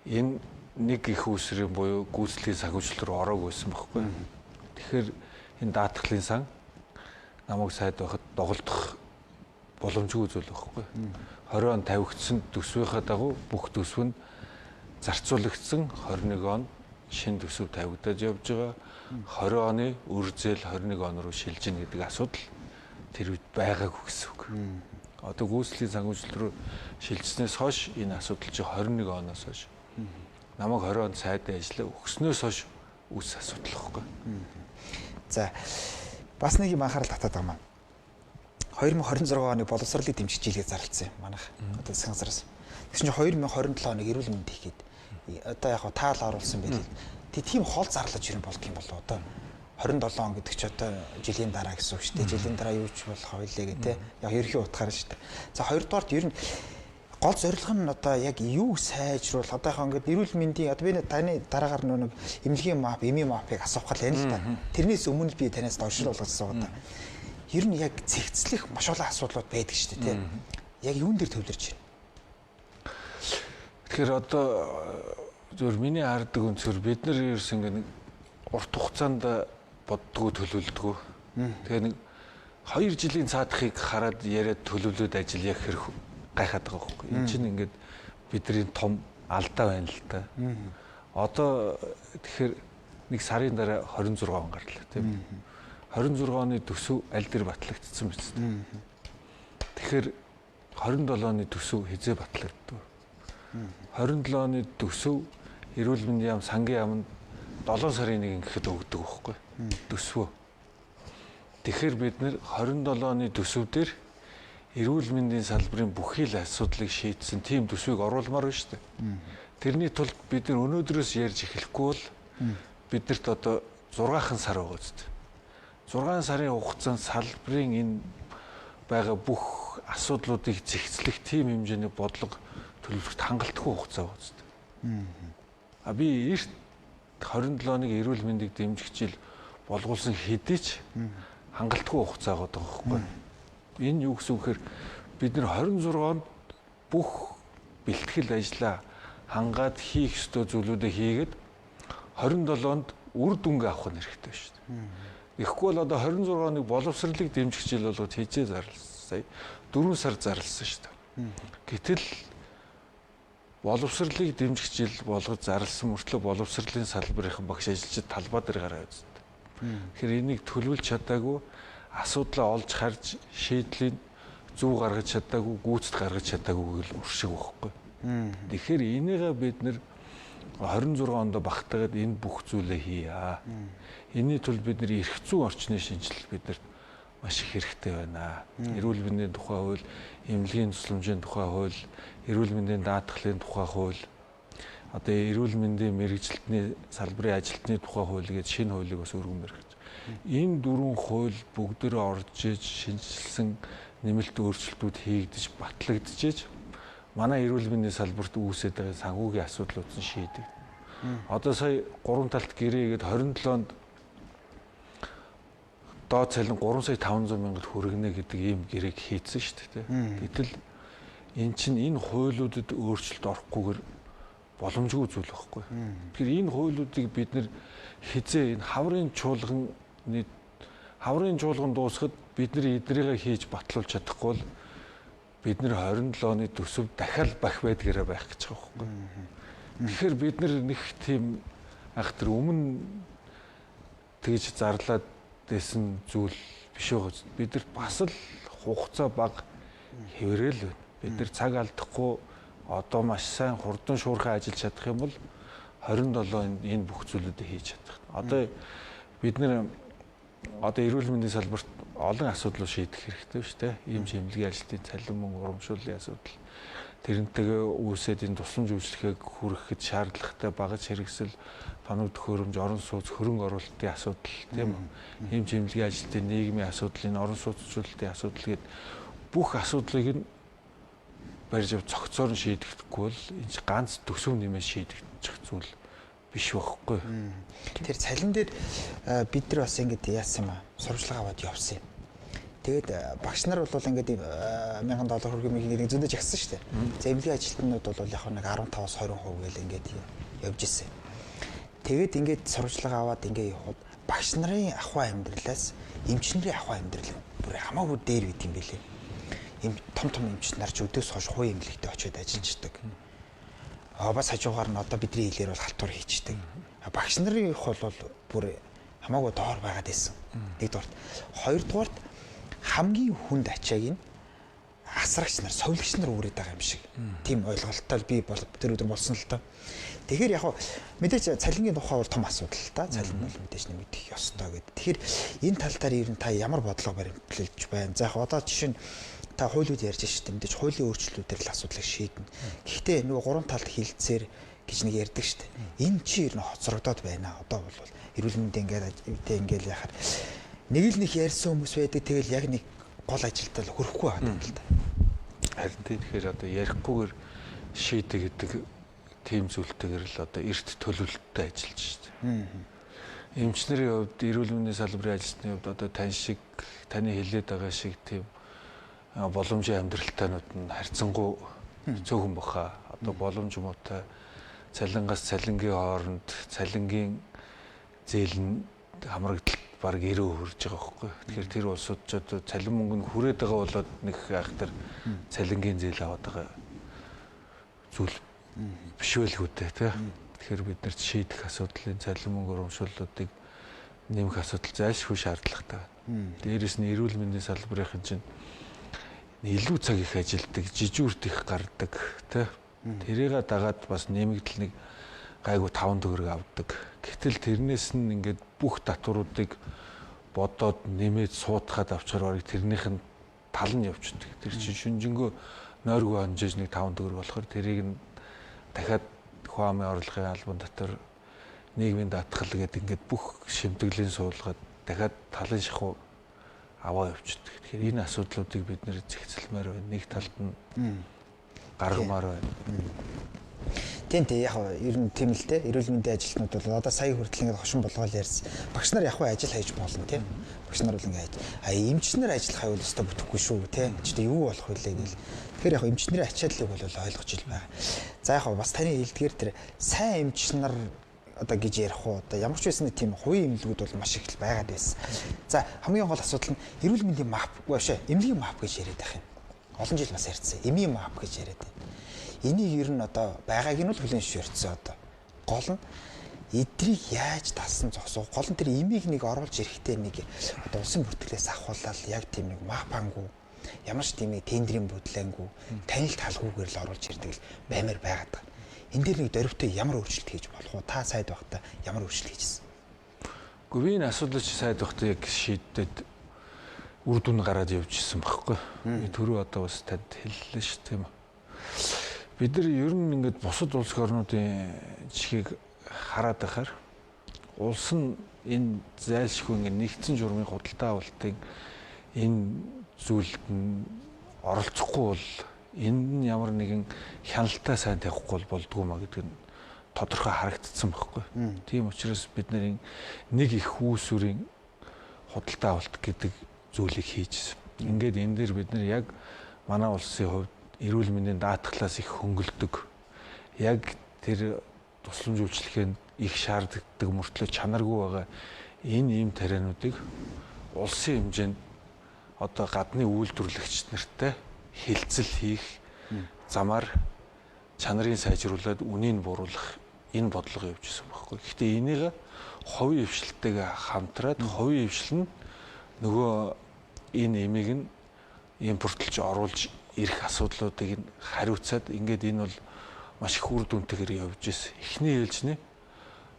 энэ нэг их үүсрийн буюу гүйцэтгэлийн санхүүжилт рүү ороог байсан байхгүй. Тэгэхээр энэ даатгалын сан намайг сайд байхад доголдох боломжгүй зүйл байхгүй. 20 он тавигдсан төсвийнхаа дагуу бүх төсөв нь зарцуулагдсан 21 он шинэ төсөв тавигдаж явж байгаа. 20 оны үр зээл 21 он руу шилжинэ гэдэг асуудал тэр үед байгаагүй гэсэн үг. Одоо гүйцэтгэлийн санхүүжилт рүү шилжснээс хойш энэ асуудал чи 21 оноос хойш намайг 20 он сайдын ажиллаа өгснөөс хойш үүс асуудал байхгүй. За бас нэг юм анхаарал татаад байгаа юм. 2026 оны боловсролыг дэмжих жилээр зарласан юм манайх. Одоо засгийн газраас. Тэгсэн чинь 2027 оныг эрүүл мэнд хийгээд одоо яг таал оруулсан байлээ. Тэг тийм хол зарлаж ирэн болдго юм болов одоо 27 он гэдэг чи одоо жилийн дараа гэсэн үг шүү дээ. Жилийн дараа юу ч болох вэ гэх те. Яг ерөнхий утгаар шүү дээ. За хоёрдугаарт ер нь гол зорилго нь одоо яг юу сайжруулах одоо яг ингээд эрүүл мэндийн одоо би таны дараагаар нэг эмнэлгийн мап, эмийн мапыг асуух гал байна л да. Тэрнээс өмнө би танаас доошлол болгосон одоо. Ер нь яг зэгцлэх маш олон асуудлууд байдаг шүү дээ, тий. Яг юун дээр төвлөрч байна? Тэгэхээр одоо зөвөр миний хардаг өнцгөр бид нар ерөөс ингээд нэг урт хугацаанд боддгоо төлөвлөдгөө. Тэгээ нэг 2 жилийн цаадахыг хараад яриад төлөвлөд ажил яг хэрэг гайхаад байгаа байхгүй. Энэ чинь ингээд бидний том алдаа байна л та. Одоо тэгэхээр нэг сарын дараа 26 он гарлаа тийм. 26 оны төсөв аль дээр батлагдсан биз дээ. Тэгэхээр 27 оны төсөв хизээ батлагдав. 27 оны төсөв эрүүл мэндийн яам сангийн яамд 7 сарын 1 гэхэд өгдөг байхгүй. Төсвөө. Тэгэхээр бид нэр 27 оны төсөв дээр эрүүл мэндийн салбарын бүхий л асуудлыг шийдсэн тийм төсвийг оруулмаар байна шүү дээ. Тэрний тулд бид нар өнөөдрөөс ярьж эхлэхгүй бол биднэрт одоо 6 сар байгаа зү. 6 сарын хугацаанд салбарын энэ байгаа бүх асуудлуудыг зэгцлэх тийм хэмжээний бодлого төлөвлөлт хангалтгүй хугацаа байгаа зү. А би эрт 27 оныг эрүүл мэндийг дэмжих жил болгуулсан хэдий ч хангалтгүй хугацаа байгаа байхгүй. Энэ юу гэсэн үг гэхээр бид нар 26 онд бүх бэлтгэл ажлаа хангаад хийх ёстой зүйлүүдээ хийгээд 27 онд үр дүнгээ авах нь хэрэгтэй шүү дээ. Тэгэхгүй бол одоо 26 оныг боловсролыг дэмжих жил болгоод хизээ зарласан. Сая 4 сар зарласан шүү дээ. Гэтэл боловсролыг дэмжих жил болгож зарласан мөртлөө боловсролын салбарын багш ажилчид талбай дээр гараа үздэг. Тэгэхээр энийг төлөвлөж чадаагүй, асуудлаа олж харж шийдлийг зөв гаргаж чадаагүй, гүйцэд гаргаж чадаагүй гэл уршиг байхгүй. Тэгэхээр энийгээ бид нэр 26 онд багтаагаад энэ бүх зүйлээ хийе. Энэний тулд бид нэр эрх зүйн орчны шинжилэл биднэрт маш их хэрэгтэй байна. Эрүүл мэндийн тухай хууль, эмнэлгийн тусламжийн тухай хууль, эрүүл мэндийн даатгалын тухай хууль, одоо эрүүл мэндийн мэргэжилтний салбарын ажилтны тухай хууль гэж шинэ хуулийг бас өргөн барих. Энэ дөрвөн хууль бүгдээрээ орж иж шинжилсэн нэмэлт өөрчлөлтүүд хийгдэж батлагдчихэж манай эрүүл мэндийн салбарт үүсээд байгаа санхүүгийн асуудлууд нь шийдэгдэнэ. Одоо сая гурван талт гэрээгээд 27 онд доод цалин 3 сая 500 мянгад хүргэнэ гэдэг ийм гэрээг хийцэн шүү дээ. Гэтэл эн чинь энэ хуулиудад өөрчлөлт орохгүйгээр боломжгүй зүйл байхгүй. Тэгэхээр энэ хуулиудыг бид нэр хизээ энэ хаврын чуулган дуусахад бид нар эдрийгээ хийж батлуулж чадахгүй бол бид нар 27 оны төсөв дахиад бах байдгаараа байх гэж байгаа байхгүй. Тэгэхээр бид нар нэг тийм ах тэр өмнө тэгж зарлаад дэсэн зүйл биш байгаа. Бид нарт бас л хугацаа бага хэврээл байна. Бид нар цаг алдахгүй одоо маш сайн хурдан шуурхай ажиллаж чадах юм бол 27 энэ бүх зүйлүүдээ хийж чадах. Одоо бид нэр одоо эрүүл мэндийн салбарт олон асуудлууд шийдэх хэрэгтэй шүү дээ. Ийм чимлэгийн ажилтны цалин мөнгө урамшууллын асуудал. Тэрнтэйгээ үүсээд энэ тусламж үйлчлэхийг хүргэхэд шаардлагатай багаж хэрэгсэл, тоног төхөөрөмж, орон сууц, хөрөнгө оруулалтын асуудал тийм үү. Ийм чимлэгийн ажилтны нийгмийн асуудал, энэ орон сууцчлалтын асуудал гээд бүх асуудлыг нь барьж цогцоор нь шийдэхгүй бол энэ ганц төсөв нэмээ шийдэгдчих зүйл биш байхгүй. Тэр цалин дээр бид нар бас ингэж яасан юм аа. Сурвалжлага аваад явсан юм. Тэгээд багш нар бол ингээд $1000 хөргөм нэг зөндөө жагсан шүү дээ. За эмнэлгийн ажилтнууд бол яг нэг 15-аас 20% гээл ингээд явж исэн. Тэгээд ингээд сурвалжлага аваад ингээд явхад багш нарын ахуй амьдралаас эмч нарын ахуй амьдрал бүр хамаагүй дээр байд юм билээ. Эм том том эмч нар ч өдөөс хойш хувийн эмнэлэгтээ очиод ажиллаждаг. Бас хажуугаар нь одоо бидний хэлээр бол халтур хийчдэг. Багш нарын их бол бүр хамаагүй доор байгаад байсан. Нэгдүгээрт. Хоёрдугаарт Хамгийн хүнд ачааг нь асрагч нар, совилогч нар үүрээд байгаа юм шиг. Тийм ойлголттой би бол тэр өдөр болсон л доо. Тэгэхээр яг мэдээж цалингийн тухай бол том асуудал л та. Цалин бол мэдээж нэмэгдэх ёстой гэдэг. Тэгэхээр энэ тал дээр ер нь та ямар бодлого баримтлалж байна? За яг одоо жишээ нь та хуулиуд ярьж шүү дээ. Мэдээж хуулийн өөрчлөлтүүдээр л асуудлыг шийднэ. Гэхдээ нөгөө гурван талд хилцээр гэж нэг ярьдаг шүү дээ. Энэ чи ер нь хоцрогдоод байна. Одоо бол эрүүл мэндийн ингээд ингээл яхаар нэг л нэг ярьсан хүмүүс байдаг. Тэгэл яг нэг гол ажилдаа л хөрөхгүй байгаа юм л да. Харин тийм, тэгэхээр одоо ярихгүйгээр шийдэг гэдэг тийм зүйлтэйгэр л одоо эрт төлөвлөлттэй ажиллаж шүү дээ. Эмч нарын хувьд, эрүүл мэндийн салбарын ажилтны хувьд одоо тань шиг, таны хэлээд байгаа шиг тийм боломжийн амьдралтайнууд нь харьцангуй цөөхөн баха. Одоо боломж муутай цалингаас цалингийн хооронд цалингийн зээл нь хамрагдалт бараг 90% хүрж байгаа байхгүй. Тэгэхээр тэр улсууд ч одоо цалин мөнгө нь хүрээд байгаа болоод нэг айхтар цалингийн зээл аваад байгаа зүйл биш байлгүй дээ, тий. Тэгэхээр бид нарт шийдэх асуудлын цалин мөнгө урамшууллуудыг нэмэх асуудал зайлшгүй шаардлагатай байна. Дээрээс нь эрүүл мэндийн салбарын чинь илүү цаг их ажилдаг, жижүүрт их гардаг, тий. Тэрийг дагаад бас нэмэгдэл нэг гайгүй 5 төгрөг авдаг. Гэтэл тэрнээс нь ингээд бүх татваруудыг бодоод нэмээд суудахад авчаар барыг тэрнийх нь тал нь явчихдаг. Тэр чинь шүнжэнгөө нойргүй хонжиж нэг 5 төгрөг болохоор тэрийг нь дахиад хүн амын орлогын албан дотор нийгмийн даатгал гэдэг ингээд бүх шимтгэлийн суулгаад дахиад талын шахуу аваа явчихдаг. Тэгэхээр энэ асуудлуудыг бид нэр зохицолмоор байна. Нэг талд нь гаргамаар байна. Тийм тийм, яг ер нь тийм л дээ. Эрүүл мэндийн ажилтнууд бол одоо сая хүртэл ингээд хошин болгоол ярьсан. Багш нар яг ажил хайж болно тийм. Багш нар бол ингээд эмч нар ажил хайвал өстой бүтэхгүй шүү тийм. Чи юу болох вүлээ гэл. Тэгэхээр яг эмч нарын ачааллыг бол ойлгож ил байгаа. За яг бас таны хэлдгээр тэр сайн эмч нар одоо гэж ярих уу, одоо ямар ч байсан тийм хувийн эмнэлгүүд бол маш их л байгаад байсан. За хамгийн гол асуудал нь эрүүл мэндийн мап биш ээ, эмнэлгийн мап гэж яриад байх юм. Олон жил бас ярьсан. Эмийн мап гэж яриад байна. Энийг ер нь одоо байгааг нь бол хүлээн зөвшөөрсөн одоо. Гол нь эдрийг яаж талсан зогсоо. Гол нь тэр эмийг нэг оруулж ирэхдээ нэг одоо улсын бүртгэлээс авахулаад яг тийм нэг мапангүй, ямар ч тийм нэг тендрийн бүдлэнгүй, танил талгүйгээр л оруулж ирдэг л баймар байгаад байгаа. Энэ дээр нэг дөрвтэй ямар өөрчлөлт хийж болох вэ? Та сайд байхдаа ямар өөрчлөлт хийжсэн? Гэхдээ би энэ асуудлыг сайд байхдаа яг шийдээд үр дүн гараад явж исэн байхгүй. Би түрүү одоо бас танд хэллээ шүү тийм үү. Бид нар ер нь ингээд бусад улс орнуудын жишгийг хараад байхаар улс нь энэ зайлшгүй ингээд нэгдсэн журмын худалдаа авалтын энэ зүйлд нь оролцохгүй бол энд нь ямар нэгэн хяналтаа сайн тавихгүй бол болдгоо маа гэдэг нь тодорхой харагдсан байхгүй. Тийм учраас бид нарын нэг их үүсвэрийн худалдаа авалт гэдэг зүйлийг хийжсэн. Ингээд энэ дээр бид нар яг манай улсын хувьд эрүүл мэндийн даатгалаас их хөнгөлдөг. Яг тэр тусламж үйлчилгээнд их шаардлагатай мөртлөө чанаргүй байгаа энэ ийм тариануудыг улсын хэмжээнд одоо гадны үйлдвэрлэгч нартай хилцэл хийх замаар чанарын сайжруулад үнийг бууруулах энэ бодлого явж исэн байхгүй. Гэхдээ энийг хувийн хвшилтэйгээ хамтраад хувийн хвшил нь нөгөө энэ эмийг нь импортлж оруулж ирэх асуудлуудыг нь хариуцаад ингээд энэ бол маш их үр дүнтэйгээр явж исэн. Эхний ээлжний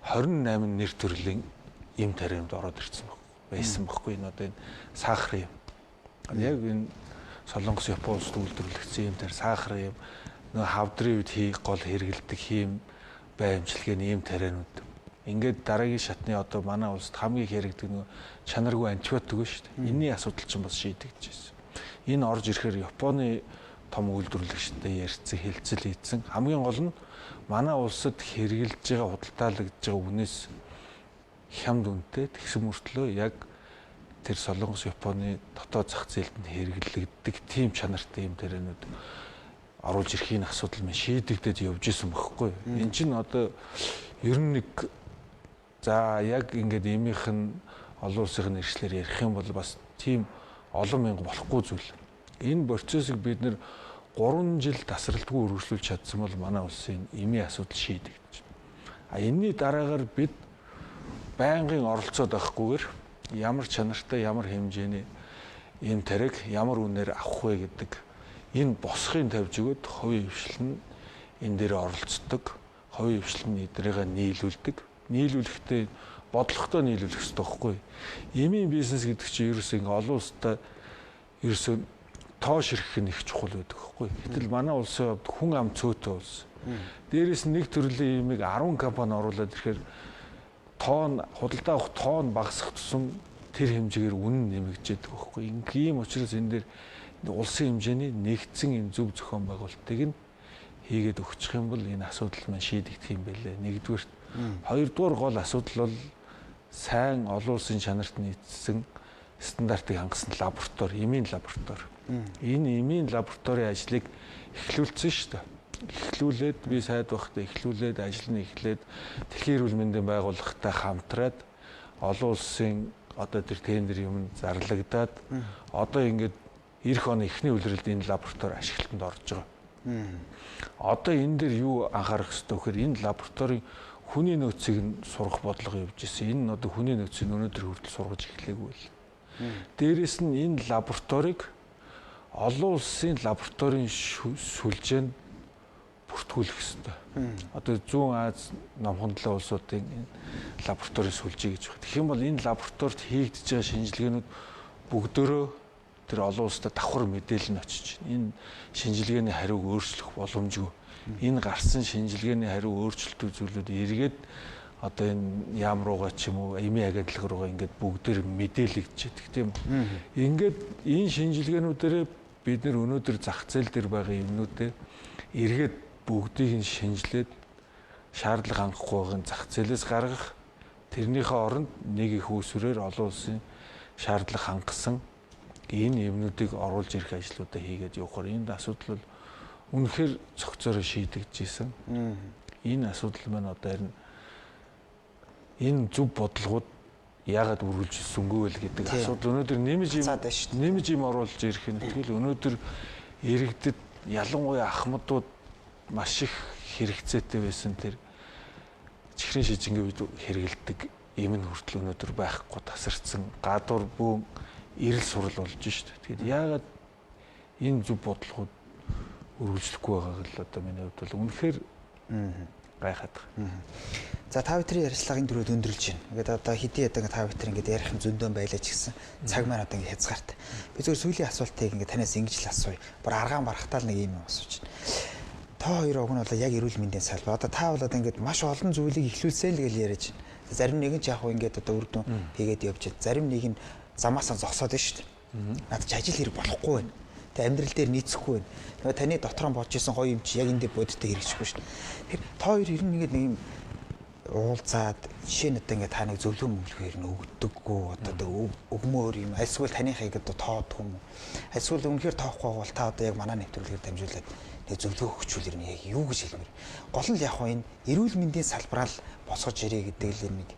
28 нэр төрлийн эм тариамд ороод ирсэн байсан байхгүй. Энэ одоо энэ сахарын юм. Яг энэ Солонгос, Япон улсад үйлдвэрлэгдсэн юм тэр сахарын юм, нөгөө хавдрын үед хий гол хэрэгэлдэг хийм бай эмчилгээний ийм тарианууд. Ингээд дараагийн шатны одоо манай улсад хамгийн их яригддаг нөгөө чанаргүй антибиотик ба шүү дээ. Энийний асуудал чинь бас шийдэгдэж байсан. Энэ орж ирэхээр Японы том үйлдвэрлэгчтэй ярьцсан, хэлцэл хийцэн. Хамгийн гол нь манай улсад хэрэгжилж байгаа, худалдаалагдж байгаа үнээс хямд үнэтэй тэгсэн мөртлөө яг тэр Солонгос, Японы дотоод зах зээлд нь хэрэглэгддэг тийм чанартай юм тарианууд оруулж ирэхийн асуудал минь шийдэгдээд явж исэн бөхгүй. Энд чинь одоо ер нь нэг за яг ингээд эмийнх нь олон улсын нэршлэр ярих юм бол бас тийм олон мянга болохгүй зүйл. Энэ процессыг бид нэр 3 жил тасралтгүй үргэлжлүүлж чадсан бол манай улсын эмийн асуудал шийдэгдэж. А энэний дараагаар бид байнгын оролцоод байхгүйгээр ямар чанартай, ямар хэмжээний эм тариаг ямар үнээр авах вэ гэдэг энэ босхын тавьж өгөөд хувийн хвшил нь энэ дээр оролцдог. Хувийн хвшил нь эдрийгээ нийлүүлдэг. Нийлүүлэхдээ бодлоготой нийлүүлэх хэрэгтэй байхгүй. Эмийн бизнес гэдэг чинь ерөөсөө ингээ олон улстай ерөөсөө тоо ширхэх нь их чухал байдаг байхгүй. Гэтэл манай улсын хувьд хүн ам цөөтэй улс. Дээрээс нь нэг төрлийн эмийг 10 компани оруулаад ирэхээр тоон худалдаа авах тоон багасах тусам тэр хэмжээгээр үнэ нэмэгдэж байдаг байхгүй. Ингийн учраас энэ дээр улсын хэмжээний нэгдсэн энэ зөв зохион байгуулалтыг нь хийгээд өгчих юм бол энэ асуудал маань шийдэгдэх юм байлээ. Нэгдүгээрт. Хоёрдугаар гол асуудал бол сайн олон улсын чанарт нийцсэн стандартыг хангасан лаборатори, эмийн лаборатори. Энэ эмийн лабораторийн ажлыг эхлүүлсэн шүү дээ. Эхлүүлээд би сайд байхдаа эхлүүлээд ажил нь эхлээд Дэлхийн эрүүл мэндийн байгууллагатай хамтраад олон улсын одоо тэр тендер юм зарлагдаад одоо ингээд эх оны эхний улиралд энэ лаборатори ашиглалтанд орж байгаа. Одоо энэ дээр юу анхаарах ёстой гэхээр энэ лабораторийн хүний нөөцийг нь сурах бодлого явж ирсэн. Энэ нь одоо хүний нөөцийг өнөөдөр хүртэл сургаж эхлэегүй л. Дээрээс нь энэ лабораторийг олон улсын лабораторийн сүлжээнд бүртгүүлэх ёстой. Одоо Зүүн Аз номхон далайн улсуудын лабораторийн сүлжээ гэж байна. Тэгэх юм бол энэ лабораторид хийгдэж байгаа шинжилгээнүүд бүгдөө тэр олон улстай давхар мэдээлэл нь очиж энэ шинжилгээний хариуг өөрчлөх боломжгүй. Энэ гарсан шинжилгээний хариу өөрчлөлтүүд зүйлүүд эргээд одоо энэ яам руугаа ч юм уу эмийн агентлаг руугаа ингээд бүгдээр мэдээлэгдчихэдэг тийм үү. Ингээд энэ шинжилгээнүүдээрээ бид нэр өнөөдөр зах зээл дээр байгаа юмнуудээ эргээд бүгдийг нь шинжилээд шаардлага хангахгүй байгааг нь зах зээлээс гаргах, тэрнийхээ оронд нэг их үүсвэрээр олон улсын шаардлага хангасан энэ юмнуудыг оруулж ирэх ажлуудаа хийгээд явахаар энэ асуудал бол үнэхээр цогцоороо шийдэгдэж исэн. Энэ асуудал маань одоо харин энэ зөв бодлогууд яагаад үргэлжилсэнгүй вэ гэдэг асуудал өнөөдөр нэмж юм оруулж ирэх нь. Тэгэл өнөөдөр иргэдэд ялангуяа ахмадууд маш их хэрэгцээтэй байсан тэр чихрийн шижингийн үед хэрэгэлдэг юм нь хүртэл өнөөдөр байхгүй тасарсан гадуур бөөн эрэл сурал болж шít. Тэгэхээр яагаад энэ зөв бодлогууд үргэлжлэхгүй байгааг л одоо миний хувьд бол үнэхээр гайхаад байгаа. За та бүхэн ярилцлагын дөрөвд өндөрлж байна. Ингээд одоо хэдий ядан та бүхэн ингээд ярих юм зөндөө байлаа ч гэсэн цаг маань одоо ингээд хязгаартай. Би зөвхөн сүүлийн асуултыг ингээд танаас ингэж л асууя. Бүр аргаан барахтаа л нэг юм асууж байна. Та хоёр уг нь бол яг эрүүл мэндийн салбар. Одоо та бол одоо ингээд маш олон зүйлийг эхлүүлсэн л гэж яриад байна. Зарим нэг нь ч яг хөө ингээд одоо үр дүн хийгээд явж байна. Зарим нэг нь замаасаа зогсоод байна шүү дээ. Надад ч ажил хэрэг болохгүй байна. Тэ амьдрал дээр нийцэхгүй байна. Тэгээ таны дотроо бодож исэн гоё юм чи яг энэ дээр бодиттой хэрэгжихгүй шүү дээ. Тэгэхээр та хоёр ер нь ингээд нэг юм уулзаад жишээ нь одоо ингээд та нэг зөвлөгөө мөглөхөө ер нь өгдөггүй одоо өгмөөр юм альсвал таныхыг одоо тоодгүй юм уу? Альсвал үнэхээр тоохгүй бол та одоо яг манай нэвтрүүлгээр дамжуулаад нэг зөвлөгөө өгчүүл ер нь яг юу гэж хэлмээр. Гол нь яг хөө энэ эрүүл мэндийн салбараа л босгож ирээ гэдэг л нэг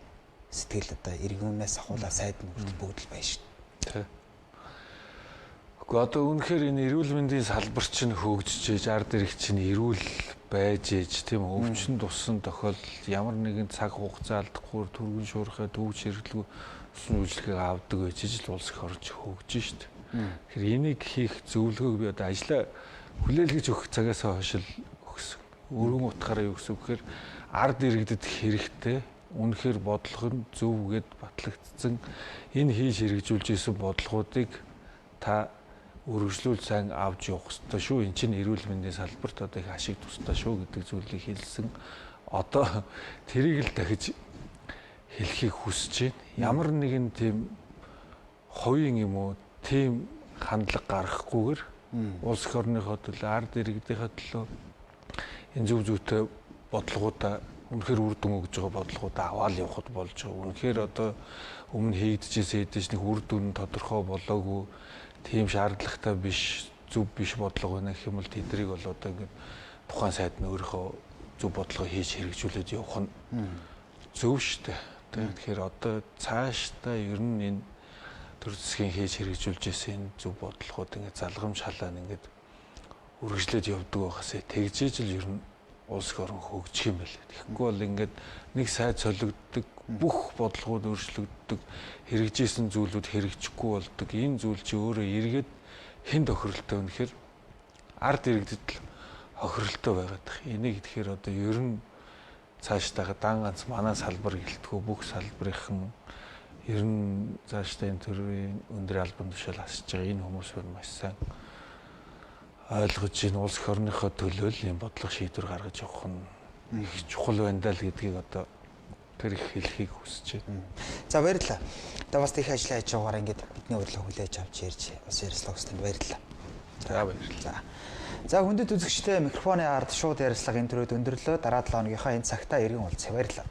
сэтгэл одоо иргүүнээс ахуулаа сайд нь хүртэл бүгд л байна шүү дээ. Гэхдээ одоо үнэхээр энэ эрүүл мэндийн салбар чинь хөгжиж, ард ирэг чинь эрүүл байж ээж тийм үү, өвчин туссан тохиолдолд ямар нэгэн цаг хугацаа алдахгүй түргэн шуурхай төвч хэрэглүү усан үйлчлэгийг авдаг байж л улс их орж хөгжиж шүү дээ. Тэгэхээр энийг хийх зөвлөгөөг би одоо ажлаа хүлээлгэж өгөх цагаас хойш л өгсөн. Өргөн утгаараа юу гэсэн үг гэхээр ард иргэдэд хэрэгтэй үнэхээр бодлого нь зөв гэд батлагдсан энэ хийж хэрэгжүүлж исэн бодлогоодыг та үргэлжлүүл сайн авч явах ёстой шүү. Эн чинь эрүүл мэндийн салбарт одоо их ашиг тустай шүү гэдэг зүйлийг хэлсэн. Одоо тэрийг л дахиж хэлхийг хүсэж байна. Ямар нэгэн тийм хувийн юм уу, тийм хандлага гаргахгүйгээр улс их орныхоо төлөө, ард иргэдийнхээ төлөө энэ зөв зүйтэй бодлогоудаа үнэхээр үр дүн өгж байгаа бодлогоудаа аваад явхад болж байгаа. Үнэхээр одоо өмнө хийгдэжсэн хэдэж нэг үр дүн тодорхой болоогүй тийм шаардлагатай биш, зөв биш бодлого байна гэх юм бол тэднийг бол одоо ингээд тухайн сайд нь өөрийнхөө зөв бодлого хийж хэрэгжүүлээд явах нь зөв шүү дээ. Тэгэхээр одоо цаашдаа ер нь энэ төр засгийн хийж хэрэгжүүлж исэн энэ зөв бодлогууд ингээд залгамж халаан ингээд үргэлжлээд явдаг байхасаа тэгжээж л ер нь Улс их орн хөгжих юм байл. Тэгэхгүй бол ингээд нэг сайд солигддог, бүх бодлогууд өөрчлөгддөг, хэрэгжижсэн зүйлүүд хэрэгжихгүй болдог. Энэ зүйл чи өөрөө эргээд хэн тохиролтой вэ гэхээр ард иргэдэд л хохиролтой байгаад байх. Энийг тэгэхээр одоо ер нь цаашдаа дан ганц манай салбар гэлтгүү бүх салбарынхан ер нь цаашдаа энэ төрлийн өндөр албан тушаал асж байгаа энэ хүмүүс бол маш сайн ойлгож энэ улс эх орныхоо төлөө л юм бодлого шийдвэр гаргаж явах нь их чухал байна даа л гэдгийг одоо тэр их хэлхийг хүсэж байна. За, баярлалаа. Одоо бас их ажлаа хийж байгаагаар ингээд бидний урилга хүлээж авч ярьж бас ярилцлага өгсөнд баярлалаа. За, баярлалаа. За. За, хүндэт үзэгчдээ, микрофоны ард шууд ярилцлага энэ түрүүд өндөрлөө. Дараа 7 хоногийнхаа энэ цагтаа иргэн уулзъя. Баярлалаа.